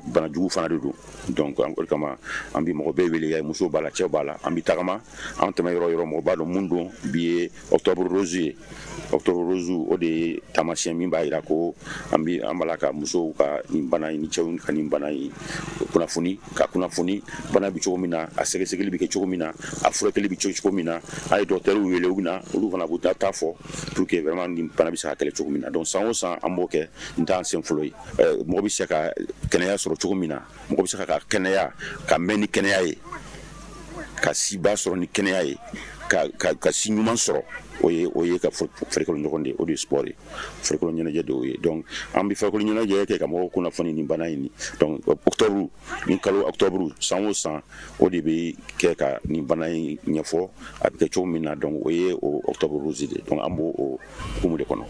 Speaker 17: bana jugu fana de don. Donc o de kama an bɛ mɔgɔ bɛɛ wele, musow b'a la, cɛw b'a la, an bɛ tagama, an tɛmɛ yɔrɔ yɔrɔ, mɔgɔ b'a dɔn mun don. Bi ye octobre rose ye. Octobre rose, o de ye taamasiyɛn min b'a jira ko an b'a la ka musow ka nin bana in ni cɛw ka nin bana in kunnafoni, ka kunnafoni bana bɛ cogo min na, a sɛgɛsɛgɛli bɛ kɛ cogo min na, a furakɛli bɛ cogo min na. A ye docteur wele, u bɛ na, olu fana b'u ta fɔ pour que vraiment nin bana bɛ se ka kɛlɛ cogo min na. Donc san o san an b'o kɛ, nin t'an sen fɔlɔ ye. Mɔgɔ bɛ se ka kɛnɛya sɔrɔ cogo min na, mɔgɔ bɛ se ka kɛnɛya, ka mɛn ni kɛnɛya ye, ka siba sɔrɔ ni kɛnɛya ye, ka si ɲuman sɔrɔ, o ye ka farikolo ɲɔgɔn de ye, o de ye sport ye, farikolo ɲɛnajɛ de y'o ye. Donc an bɛ farikolo ɲɛnajɛ kɛ ka mɔgɔw kunnafoni nin bana in. Donc octobre, nin kalo octobre, san o san o de bɛ kɛ ka nin bana in ɲɛfɔ, a bɛ kɛ cogo min na. Donc o ye o octobre rose de ye. Donc an b'o o hukumu de kɔnɔ.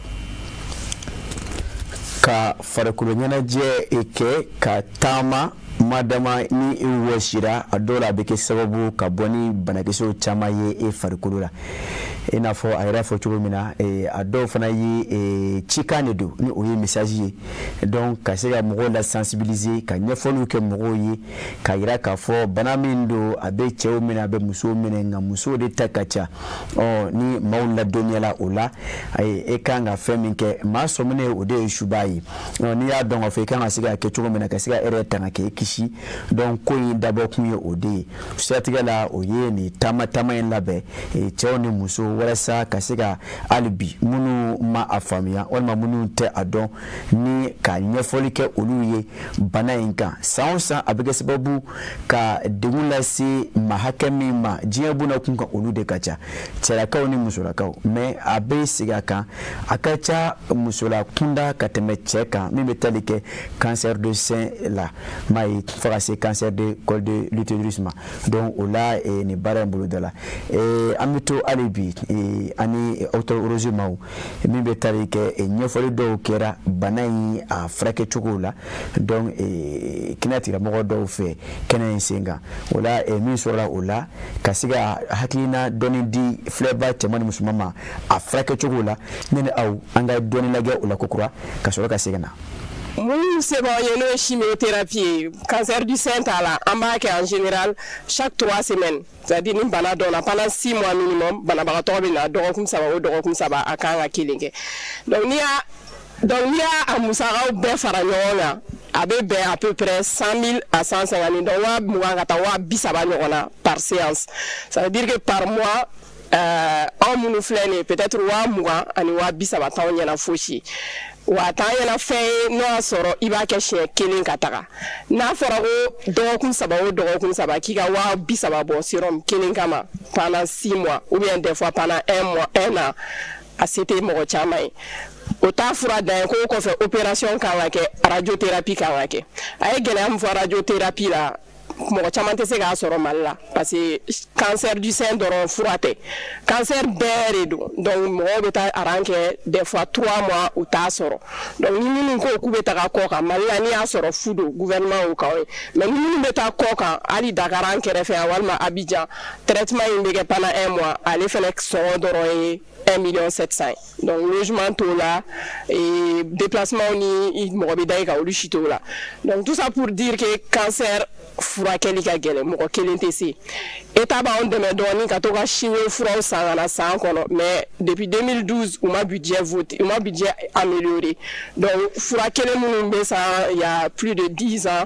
Speaker 1: Ka farikolo ɲɛnajɛ kɛ ka taama madama ni e wɔsira, a dɔw la a bɛ kɛ sababu ka bɔ ni banakisɛw caman ye e farikolo la. I n'a fɔ a yɛrɛ fɔ cogo min na, a dɔw fana ye cikan de don, ni o ye message ye. Donc ka se ka mɔgɔw la sensibiliser, ka ɲɛfɔliw kɛ mɔgɔw ye, ka yira k'a fɔ bana min don, a bɛ cɛw minɛ, a bɛ musow minɛ, nka musow de ta ka ca. Ni maaw ladɔnniyala o la, e kan ka fɛn min kɛ, maa sɔminen o de ye suba ye. N'i y'a dɔn k'a fɔ i kan ka se ka kɛ cogo min na ka se ka e yɛrɛ tanga k'e kisi, donc ko in dabɔkun ye o de ye. Siratigɛ la, o ye nin taama in labɛn cɛw ni musow, walasa ka se ka hali bi minnu ma a faamuya walima minnu tɛ a dɔn, ni ka ɲɛfɔli kɛ olu ye bana in kan. San o san a bɛ kɛ sababu ka degun lase maa hakɛ min ma diɲɛ buna kun kan, olu de ka ca, cɛlakaw ni musolakaw, mais a bɛ segin a kan, a ka ca musola kunda ka tɛmɛ cɛ kan, min bɛ tali kɛ cancer de sein la, m'a ye, fo ka se cancer de col de l'utérus ma. Donc o la nin baara in boloda la, an bɛ to hali bi Ani Octobre Rose maaw min bɛ tali kɛ ɲɛfɔli dɔw kɛra bana in a furakɛcogo la, donc kɛnɛya tigilamɔgɔ dɔw fɛ kɛnɛ in sen kan. O la min sɔrɔla o la ka se ka hakilina dɔɔni di filɛba cɛman ni musoman ma a furakɛcogo la, ne ni aw an ka dɔɔni lajɛ o la kokura ka sɔrɔ ka segin na.
Speaker 18: Mun se b'aw ye n'o ye chimiothérapie ye, cancer du sein t'a la, an b'a kɛ en général chaque 3 semaines, c'est-à-dire ni bana dɔnna pendant 6 mois minimum, banabagatɔ bɛ na dɔgɔkun 3 o dɔgɔkun 3 a kan ka kelen kɛ. Donc n'i y'a musakaw bɛɛ fara ɲɔgɔn kan, a bɛ bɛn à peu près 100 000 à 150 000, donc 20 000 ka taa 30 000 ɲɔgɔn na par séance. Ça veut dire que par mois, anw minnu filɛ nin ye, peut-être 20 000 ani 30 000 t'anw ɲɛna fosi ye. Wa a t'an ɲɛna fɛn ye n'o y'a sɔrɔ i b'a kɛ siɲɛ kelen ka taga. N'a fɔra ko dɔgɔkun 3 o dɔgɔkun 3 k'i ka 30 000 bɔ sérum kelen kama pendant 6 mois ou bien des fois pendant 1 mois, 1 an, a se tɛ mɔgɔ caman ye. O t'a fura dan ye, k'o kɔfɛ opération kan ka kɛ, radiothérapie kan ka kɛ. A ye gɛlɛya min fɔ radiothérapie la, mɔgɔ caman tɛ se k'a sɔrɔ Mali la, parce que cancer du sein dɔrɔn fura tɛ, cancer bɛɛ de don. Donc mɔgɔw bɛ taa aran kɛ des fois 3 mois u t'a sɔrɔ. Donc ni minnu ko k'u bɛ taga kɔ kan, Mali la n'i y'a sɔrɔ fu don, gouvernement y'o k'aw ye. Mais ni minnu bɛ taa kɔ kan, hali Dakar an kɛrɛfɛ yan walima Abidjan, traitement in bɛ kɛ pendant 1 mois, ale fɛnɛ sɔngɔ dɔrɔn ye 1 700 000. Donc logement t'o la, et déplacement ni mɔgɔ bɛ da i kan olu si t'o la. Donc tout ça pour dire que cancer furakɛli ka gɛlɛn, mɔgɔ kelen tɛ se. État b'anw dɛmɛ dɔɔni ka to ka chimio furaw san ka na san kɔnɔ, mais depuis 2012 u ma budget voté, u ma budget amélioré. Donc fura kelen minnu bɛ san il y a plus de 10 ans,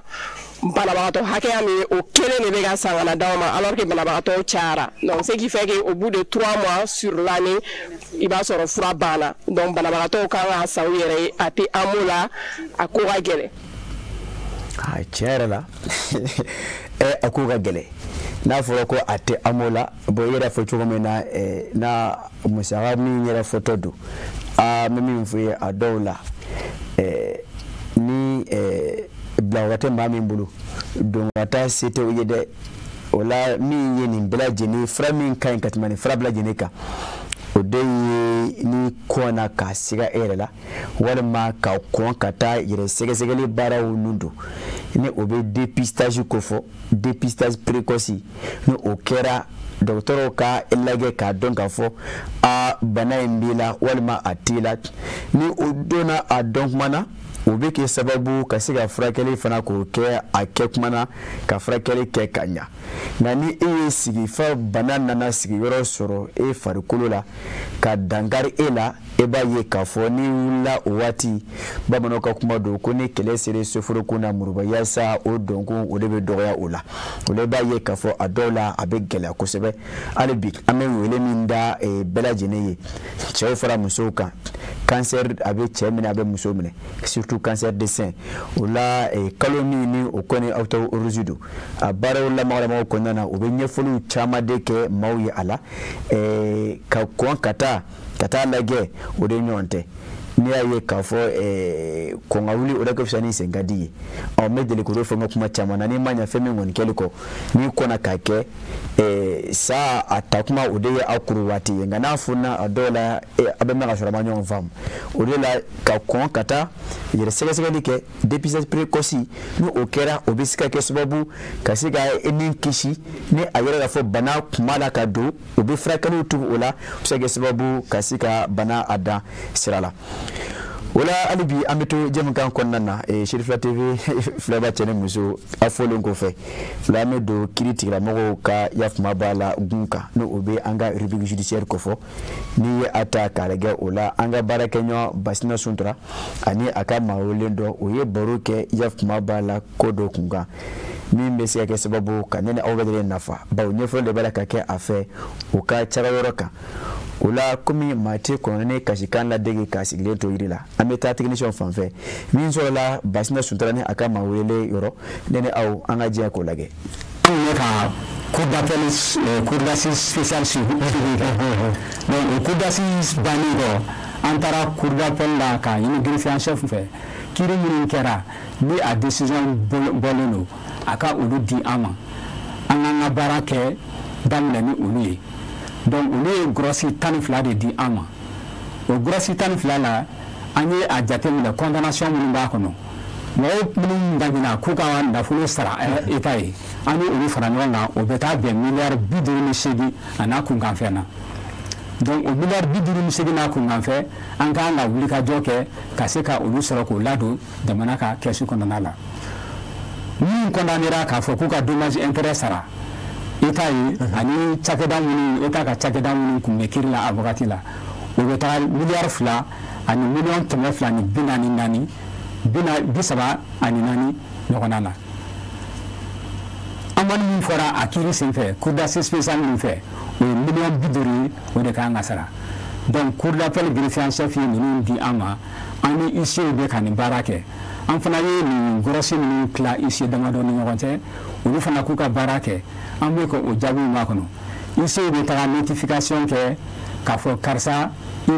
Speaker 18: banabagatɔ hakɛya min ye o kelen de bɛ ka san ka na d'aw ma, alors que banabagatɔw cayara. Donc ce qui fait que au bout de 3 mois sur l'année, i b'a sɔrɔ fura banna. Donc banabagatɔw kan ka san u yɛrɛ ye, a tɛ AMO la, a ko ka gɛlɛn.
Speaker 1: A tiɲɛ yɛrɛ la, a ko ka gɛlɛn. N'a fɔra ko a tɛ AMO la, bon i yɛrɛ fɔ cogo min na, n'a musaka min yɛrɛ fɔtɔ don, a bɛ min f'i ye a dɔw la, ni bila tɛ maa min bolo don ka taa se tɛ o ye dɛ. O la min ye nin bɛɛ lajɛlen fura min ka ɲi ka tɛmɛ nin fura bɛɛ lajɛlen kan, o de ye ni kɔnna k'a siga e yɛrɛ la walima ka kɔn ka taa yɛrɛ sɛgɛsɛgɛli baaraw nun don, ni o bɛ dépistage kofɔ, dépistage précoce. Ni o kɛra, dɔgɔtɔrɔw ka lajɛ k'a dɔn k'a fɔ a bana in b'i la walima a t'i la. Ni o donna a dɔn kuma na, o bɛ kɛ sababu ka se ka furakɛli fana k'o kɛ a kɛ kuma na, ka furakɛli kɛ ka ɲa. Nka ni e ye sigi fo bana nana sigiyɔrɔ sɔrɔ e farikolo la ka dankari e la, e b'a ye k'a fɔ n'i wulila o waati, bamananw ka kuma don ko ni kɛlɛ sera soforokun na muruba yaasa o dɔnkun o de bɛ dɔgɔya o la. O la i b'a ye k'a fɔ a dɔw la a bɛ gɛlɛya kosɛbɛ. Hali bi an bɛ wele min da bɛɛ lajɛlen ye, cɛw fara musow kan, cancer a bɛ cɛ minɛ, a bɛ muso minɛ, surtout cancer de sein. O la kalo min ni o kɔni Octobre Rose don, a baaraw lamagalamaw kɔnɔna na, u bɛ ɲɛfɔliw caman de kɛ maaw ye a la, ka kɔn ka taa lajɛ, o de ɲɔgɔn tɛ. N'i y'a ye k'a fɔ kɔn ka wuli, o de ka fisa ni sen ka di ye. Ɔ n bɛ deli k'o de fɔ n ka kuma caman na, n'i ma ɲɛ fɛn min kɔni kɛli kɔ, n'i kɔnna k'a kɛ sa a ta kuma o de ye a kuru waati ye. Nka n'a funna a dɔw la, a bɛ mɛn ka sɔrɔ a ma ɲɔgɔn faamu. O de la ka kɔn ka taa yɛrɛ sɛgɛsɛgɛli kɛ, dépistage précoce, ni o kɛra, o bɛ se ka kɛ sababu ka se ka e ni kisi ni a yɛrɛ k'a fɔ bana kuma la ka don, o bɛ furakɛliw tugu o la, o bɛ se ka kɛ sababu ka se ka bana a dan sira la. O la hali bi an bɛ to jɛmukan kɔnɔna na, Serifila TV filɛba cɛ ni muso, a fɔlen kɔfɛ o la an bɛ don kiiri tigilamɔgɔw ka yafama b'a la gun kan, n'o o bɛ an ka rubrique judiciaire kofɔ. N'i ye a ta k'a lajɛ o la, an ka baarakɛɲɔgɔn Basina Suntura ani a ka maa welen dɔ, o ye baro kɛ yafama b'a la ko dɔ kun kan min bɛ se ka kɛ sababu ka ne ni aw bɛɛ lajɛlen nafa, bawo ɲɛfɔli de b'a la ka kɛ a fɛ u ka cakɛyɔrɔ kan. O la komi maa tɛ kɔnɔ ni kasikan ladege k'a sigilen to yiri la, an bɛ taa technicien fan fɛ min sɔrɔla Basina Suntura ni a ka maa wele yɔrɔ, ne ni aw an ka jɛ k'o lajɛ.
Speaker 19: Anw bɛ ka cour d'appel, cour d'assises spéciale suivi kɛ. Donc o cour d'assises bannen kɔ, an taara cour d'appel la k'a ɲini greffier en chef fɛ, kiiri minnu kɛra ni a décision bɔlen don, a ka olu di an ma, an k'an ka baara kɛ daminɛ ni olu ye. Donc olu ye grosse 12 de di an ma. O grosse 12 la, an ye a jateminɛ condamnation minnu b'a kɔnɔ, mɔgɔw minnu daminɛ k'u ka nafolo sara État ye, an ye olu fara ɲɔgɔn kan, o bɛ taa bɛn miliyari 58 a n'a kunkanfɛn na. Donc o miliyari 58 n'a kunkanfɛn, an kan ka wulikajɔ kɛ ka se ka olu sɔrɔ k'o ladon jamana ka kɛsu kɔnɔna la. Min condamnera k'a fɔ k'u ka dommage intérêt sara État ye, ani cakɛda minnu, État ka cakɛda minnu tun bɛ kiiri la a wagati la, o bɛ taga miliyari 2 ani miliyɔn 244 34 ɲɔgɔnna na. Amende min fɔra a kiiri senfɛ cour d'assises spéciale min fɛ, o ye miliyɔn 50 ye, o de kan ka sara. Donc cour d'appel greffier en chef ye ninnu di an ma. An ni huissier bɛ ka nin baara kɛ. An fana ye nin grosse ninnu tila huissier damadɔ ni ɲɔgɔn cɛ, olu fana k'u ka baara kɛ. An bɛ ka o jaabiw makɔnɔ. Huissier bɛ taga notification kɛ k'a fɔ karisa, i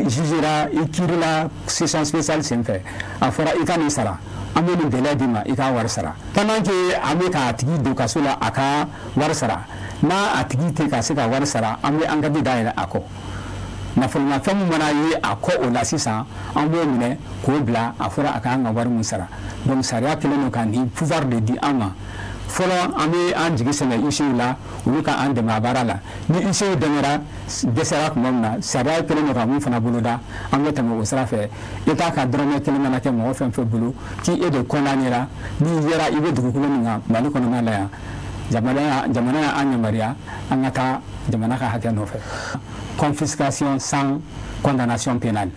Speaker 19: jugera, i kiirila session spéciale senfɛ, a fɔra i ka nin sara, an bɛ nin délai d'i ma i ka wari sara. Pendant que an bɛ k'a tigi don kaso la a ka wari sara, n'a a tigi tɛ ka se ka wari sara, an bɛ enquête dayɛlɛ a kɔ. Nafolomafɛn min mana ye a kɔ o la sisan, an b'o minɛ k'o bila, a fɔra a ka kan ka wari min sara. Donc sariya kɛlen don ka nin pouvoir de di an ma. Fɔlɔ, an bɛ an jigi sɛmɛ huissier la, olu ka an dɛmɛ a baara la. Ni huissier dɛmɛra dɛsɛra tuma min na, sariya kɛlen don ka mun fana boloda, an bɛ tɛmɛ o sira fɛ. État ka dɔrɔmɛ kelen mana kɛ mɔgɔ fɛn fɛn bolo k'i e de condamnera, n'i yera i bɛ dugukolo min kan Mali kɔnɔna la yan, jamana y'an yamaruya an ka taa jamana ka hakɛ nɔfɛ. Confiscation sans condamnation pénale,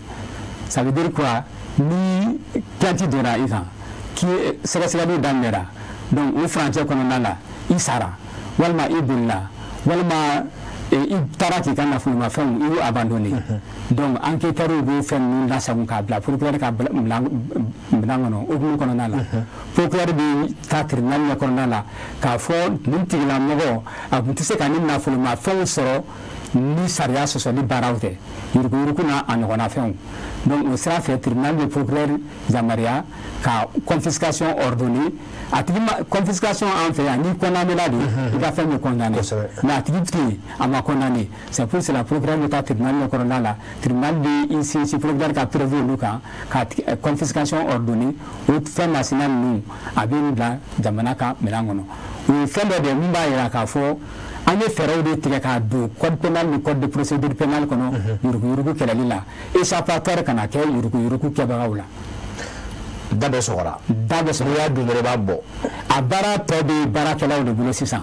Speaker 19: ça veut dire quoi? Ni plainte donna i kan k'i sɛgɛsɛgɛliw daminɛra, donc o furancɛ kɔnɔna la i sara, walima i bolila, walima i taara k'i ka nafolomafɛnw i y'u abandonné, donc enquêteurs b'o fɛn ninnu lasago k'a bila procureur ka minɛn kɔnɔ. Hukumu kɔnɔna la, procureur bɛ taa tribunal ɲɛ kɔnɔna la k'a fɔ nin tigilamɔgɔ a tun tɛ se ka nin nafolomafɛnw sɔrɔ ni sariya sɔsɔli baaraw tɛ, yuruguyurugu n'a a ɲɔgɔnna fɛnw. Donc o sira fɛ, tribunal bɛ procureur yamaruya ka confiscation ordonner a tigi ma. Confiscation an fɛ yan, n'i condamné la de, i ka fɛn bɛ condamné, mais a tigi tɛ yen, a ma condamné. C'est pour cela procureur bɛ taa tribunal ɲɛ kɔnɔna la, tribunal bɛ i sinsin procureur ka preuve olu kan ka confiscation ordonner. O fɛn masina ninnu, a bɛ bila jamana ka minɛn kɔnɔ. O ye fɛn dɔ de ye min b'a jira k'a fɔ an ye fɛɛrɛw de tigɛ k'a don code pénal ni code de procédure pénale kɔnɔ yuruguyurugu kɛlɛli la, échappatoire kana kɛ yuruguyurugu kɛbagaw la.
Speaker 20: Da bɛ sɔgɔra.
Speaker 19: Da bɛ sɔgɔra.
Speaker 20: N'i y'a dun dɔrɔn, i b'a bɔ.
Speaker 19: A baara tɔ bɛ baarakɛlaw de bolo sisan.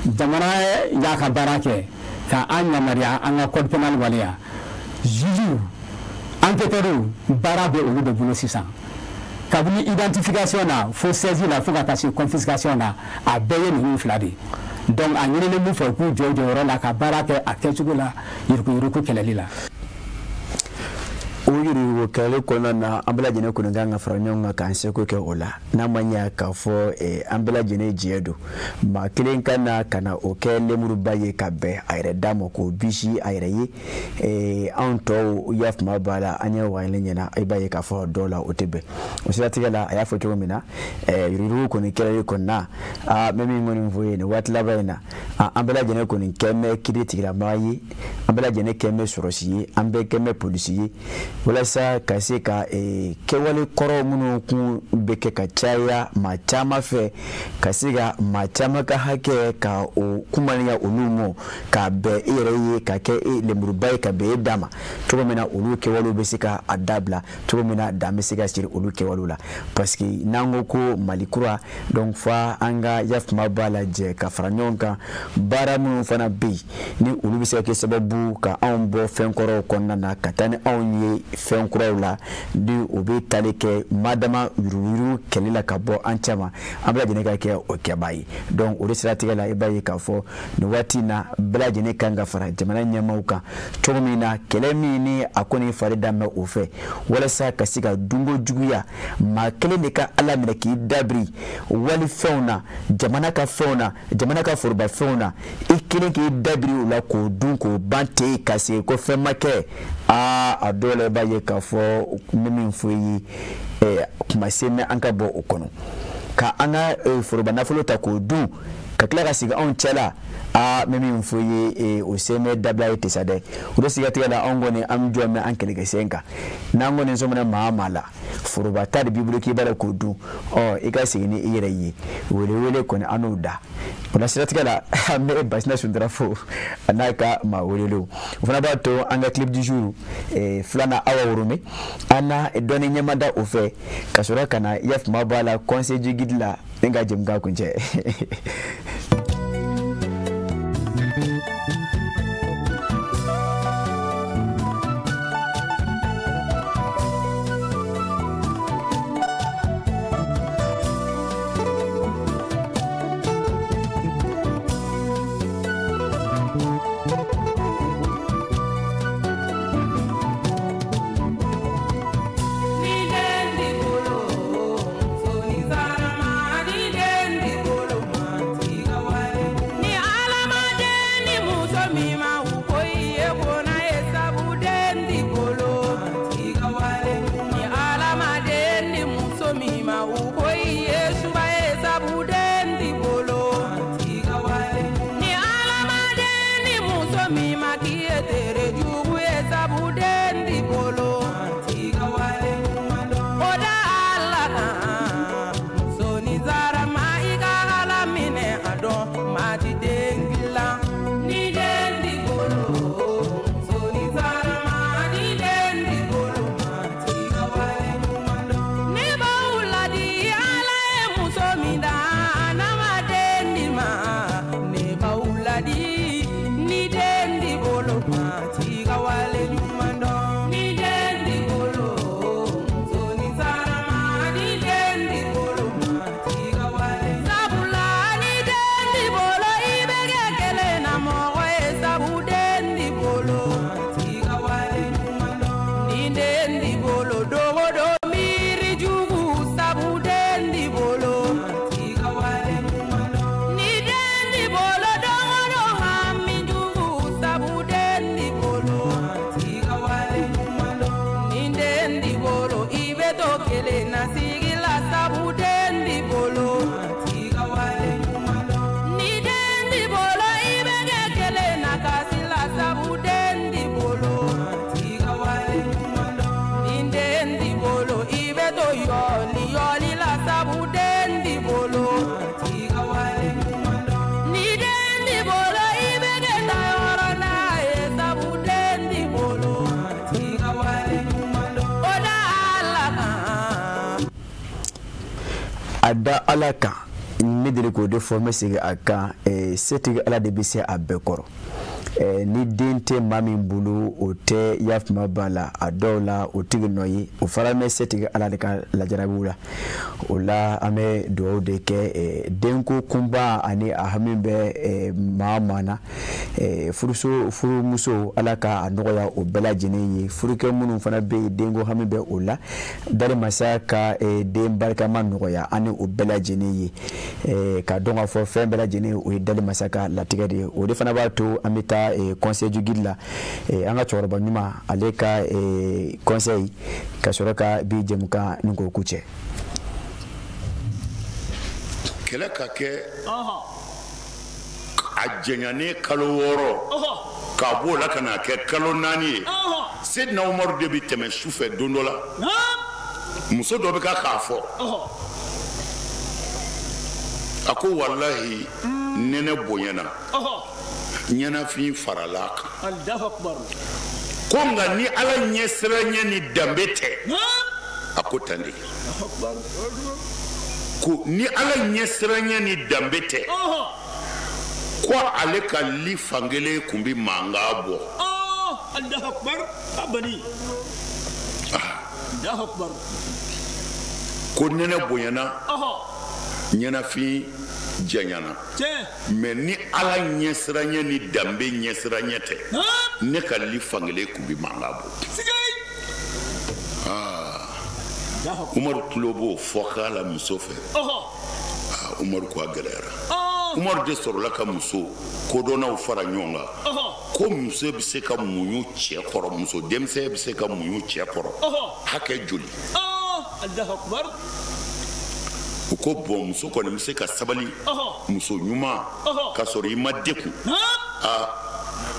Speaker 19: Jamana y'a ka baara kɛ ka an yamaruya an ka code pénal waleya. Juge, enquêteurs, baara bɛ olu de bolo sisan. Kabini identification na fo saisie la, fo ka taa se confiscation na, a bɛɛ ye ninnu fila de ye. Donc a ɲininen min fɛ, u k'u jɔ u jɔyɔrɔ la ka baara kɛ a kɛcogo la yuruguyurugu kɛlɛli la.
Speaker 1: O yuruguyurugu kɛlɛli kɔnɔna na, an bɛɛ lajɛlen kɔni kan ka fara ɲɔgɔn kan k'an seko kɛ o la. N'a ma ɲɛ k'a fɔ an bɛɛ lajɛlen jɛ don, maa kelen ka na ka na o kɛ lemuruba ye ka bɛn a yɛrɛ da ma k'o bisi a yɛrɛ ye, anw tɔw yafama b'a la, an ɲɛ wagalen ɲɛna, i b'a ye k'a fɔ dɔw la o tɛ bɛn. O siratigɛ la, a y'a fɔ cogo min na, yuruguyurugu kɔni kɛlɛli kɔni na, aa, n bɛ min kɔni fɔ ye nin waati laban in na, an bɛɛ lajɛlen kɔni kɛ bɛ kiiri tigilamɔgɔ ye, an bɛɛ lajɛlen kɛ bɛ sɔrɔsi ye, an bɛɛ kɛ bɛ polisi ye, walasa ka se ka kɛwale kɔrɔ minnu kun bɛ kɛ ka caya maa caman fɛ, ka se ka maa caman ka hakɛ ka o kumaniya olu ma ka bɛn e yɛrɛ ye, ka kɛ e lemuruba ye ka bɛn e da ma cogo min na, olu kɛwalew bɛ se ka a dabila cogo min na, dan bɛ se ka siri olu kɛwalew la. Parce que n'an ko ko Mali kura, donc fa an ka yafama b'a lajɛ ka fara ɲɔgɔn kan. Baara minnu fana bɛ yen ni olu bɛ se ka kɛ sababu ka anw bɔ fɛn kɔrɔw kɔnɔna na ka taa ni anw ye fɛn kuraw la, ni o bɛ tali kɛ madama yuruguyurugu kɛlɛ la ka bɔ an cɛma, an bɛɛ lajɛlen ka kɛ o kɛbaa ye. Donc o de siratigɛ la, i b'a ye k'a fɔ nin waati in na, bɛɛ lajɛlen kan ka fara jamana ɲɛmaaw kan cogo min na, kɛlɛ min ni a kɔni fari daminɛ o fɛ, walasa ka se ka dunko juguya, maa kelen de ka Ala minɛ k'i dabiri walifɛnw na, jamana ka fɛnw na, jamana ka forobafɛnw na, i kelen k'i dabiri o la k'o dun k'o ban ten ka segin ko fɛn ma kɛ. Aa, a dɔw la, i b'a ye k'a fɔ n bɛ min fɔ i ye, kuma se bɛ an ka bɔ o kɔnɔ ka an ka foroba nafolo ta k'o dun ka tila ka segin anw cɛ la. A n bɛ min fɔ i ye, o sɛmɛ dabila ye tɛ sa dɛ. O de sigatigɛ la, anw kɔni an bɛ jɔ mɛ an kɛlɛkɛ sen kan. N'an kɔni sɔmina maa maa la, foroba ta de b'i bolo k'i b'a la k'o dun, ɔ i ka segin ni i yɛrɛ ye. Welewele kɔni an n'o da. O la siratigɛ la, an bɛ Basina Suntura fo a n'a ka maa welelenw. O fana b'a to an ka clip du jour filanan Awa Worome, an na dɔɔni ɲɛma da o fɛ ka sɔrɔ ka na yafama b'a la conseil du guide la ni ka jɛmukan kuncɛ. A da Ala kan, ne deli k'o de fɔ, n bɛ segin a kan, setigi Ala de bɛ se a bɛɛ kɔrɔ. Ni den tɛ maa min bolo, o tɛ yafama b'a la, a dɔw la o tigi nɔ ye, o fana bɛ setigi Ala de ka lajarabiw la. O la an bɛ dugawu de kɛ denko kunba ani a hami bɛ maa maa na, furuso furumuso, Ala ka a nɔgɔya o bɛɛ lajɛlen ye. Furukɛ minnu fana bɛ yen, denko hami bɛ o la, dari masa ka den barikama nɔgɔya ani o bɛɛ lajɛlen ye, ka dɔn k'a fɔ fɛn bɛɛ lajɛlen o ye dali masa ka latigɛ de ye. O de fana b'a to an bɛ taa conseil du guide la, an ka cɛkɔrɔba ɲuman ale ka conseil ka sɔrɔ ka bi jɛmukan ni k'o kuncɛ.
Speaker 21: Kɛlɛ ka kɛ a jɛɲanen kalo 6 k'a b'o la ka n'a kɛ kalo 4 ye. Seydina Umaru de bɛ tɛmɛ su fɛ don dɔ la, muso dɔ bɛ ka k'a fɔ, a ko walahi nɛnɛ bonyana, ɲɛnafin farala a kan, ko nka ni Ala ɲɛsiranɲɛ ni danbe tɛ, a ko tan de, ko ni Ala ɲɛsiranɲɛ ni danbe tɛ, ko ale ka li fankelen kun bɛ mankan bɔ. Ko nɛnɛ bonyana, ɲɛnafin janyana, mɛ ni Ala ɲɛsiranɲɛ ni danbe ɲɛsiranɲɛ tɛ, ne ka li fankelen kun bɛ mankan bɔ. Umaru tulo b'o fɔkan la muso fɛ. Umaru ko a gɛlɛyara. Umaru de sɔrɔla ka muso kodɔnnaw fara ɲɔgɔn kan, ko muso bɛ se ka muɲu cɛ kɔrɔ, muso denmisɛn bɛ se ka muɲu cɛ kɔrɔ hakɛ joli? U ko bɔn, muso kɔni bɛ se ka sabali, muso ɲuman, ka sɔrɔ i ma dekun. Aa,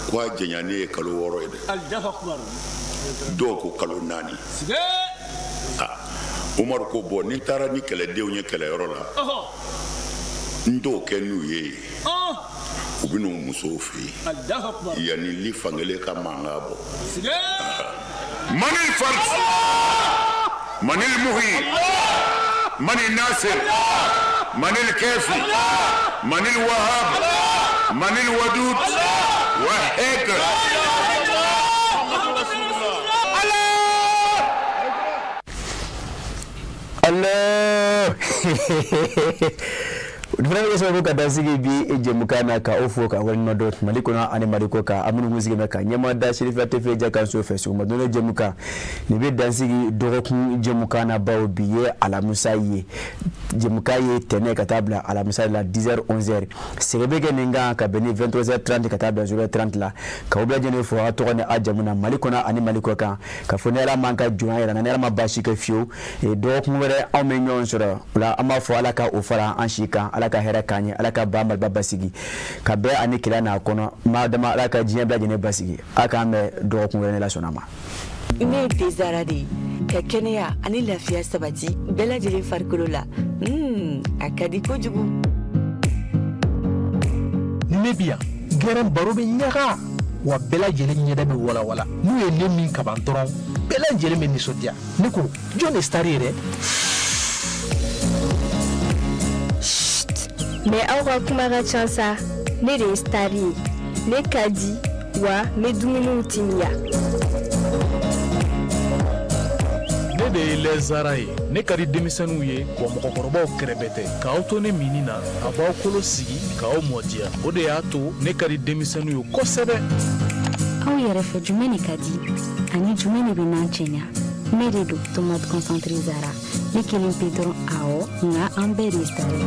Speaker 21: ko a jɛnya ne ye kalo 6 ye dɛ, dɔw ko kalo 4. Aa, Umaru ko bɔn, ni n taara ni kɛlɛdenw ye kɛlɛyɔrɔ la, n t'o kɛ n'u ye yen, u bɛ n'u musow fɛ yen yanni li fankelen ka mankan bɔ. Manil fard, manil muhi, manil nasir, manil kafi, manil wahab, manil wadud, wahid.
Speaker 1: Allah fana bɛ kɛ sababu ka dansigi bi jɛmukan na, ka o fo ka waleɲuman dɔn Mali kɔnɔ ani Mali kɔ kan, an minnu kun sigilen bɛ ka ɲɛma da Serifiya TV jakanso fɛ. Sɔgɔma jɛmukan nin bɛ dansigi dɔgɔkun jɛmukan na, bawo bi ye alamisa ye, jɛmukan ye tɛnɛ ka taa bila alamisa la 10h 11h. Sɛgɛ bɛ kɛ nin kan ka bɛn ni 23h30 ka taa bila 0h30 la. K'aw bɛɛ lajɛlen fo aw tɔgɔ ni aw jamu na, Mali kɔnɔ ani Mali kɔ kan, ka fɔ ni Ala m'an ka jɔnya yira ni Ala ma baasi kɛ fiyewu, dɔgɔkun wɛrɛ anw bɛ ɲɔgɔn sɔrɔ o la. An b'a fɔ Ala ka o fara an si kan, Ala ka hɛrɛ k'an ye, Ala ka ba Maliba basigi ka bɛn ani kɛlɛ n'a kɔnɔ maa dama, Ala ka diɲɛ bɛɛ lajɛlen basigi. A k'an bɛn dɔgɔkun wɛrɛ, ni Ala sɔnna ma.
Speaker 5: Ne ye Tezara de ye, ka kɛnɛya ani lafiya sabati bɛɛ lajɛlen farikolo la. A ka di kojugu.
Speaker 6: Ni ne bi yan, gɛrɛn baro bɛ ɲaga, wa bɛɛ lajɛlen ɲɛda bɛ walawala. N'u ye ne min kaban dɔrɔn, bɛɛ lajɛlen bɛ nisɔndiya. Ne ko jɔn de star ye dɛ?
Speaker 7: Mais aw ka kuma ka ca sa, ne de ye star ye, ne ka di wa n bɛ dumuniw timiya.
Speaker 8: Ne de ye lɛzara ye, ne ka di denmisɛnninw ye, wa mɔgɔkɔrɔbaw kɛrɛbɛ tɛ. K'aw to ne minni na, a b'aw kolo sigi k'aw mɔdiya. O de y'a to ne ka di denmisɛnninw ye kosɛbɛ.
Speaker 9: Aw yɛrɛ fɛ, jumɛn de ka di ani jumɛn de bɛ n'an cɛɲa? Ne de don tomate concentré Zara, ne kelen pe dɔrɔn, awɔ, nka an bɛɛ de ye star ye.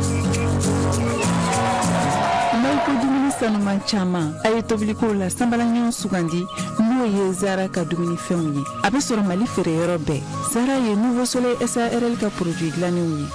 Speaker 10: N'aw ko dumuni sanuman caman, a ye tobiliko la sanbalaɲɔgɔn sugandi, n'o ye Zara ka dumunifɛnw ye. A bɛ sɔrɔ Mali feereyɔrɔ bɛɛ. Zara ye Nouveau Soleil SARL ka produit dilannenw ye.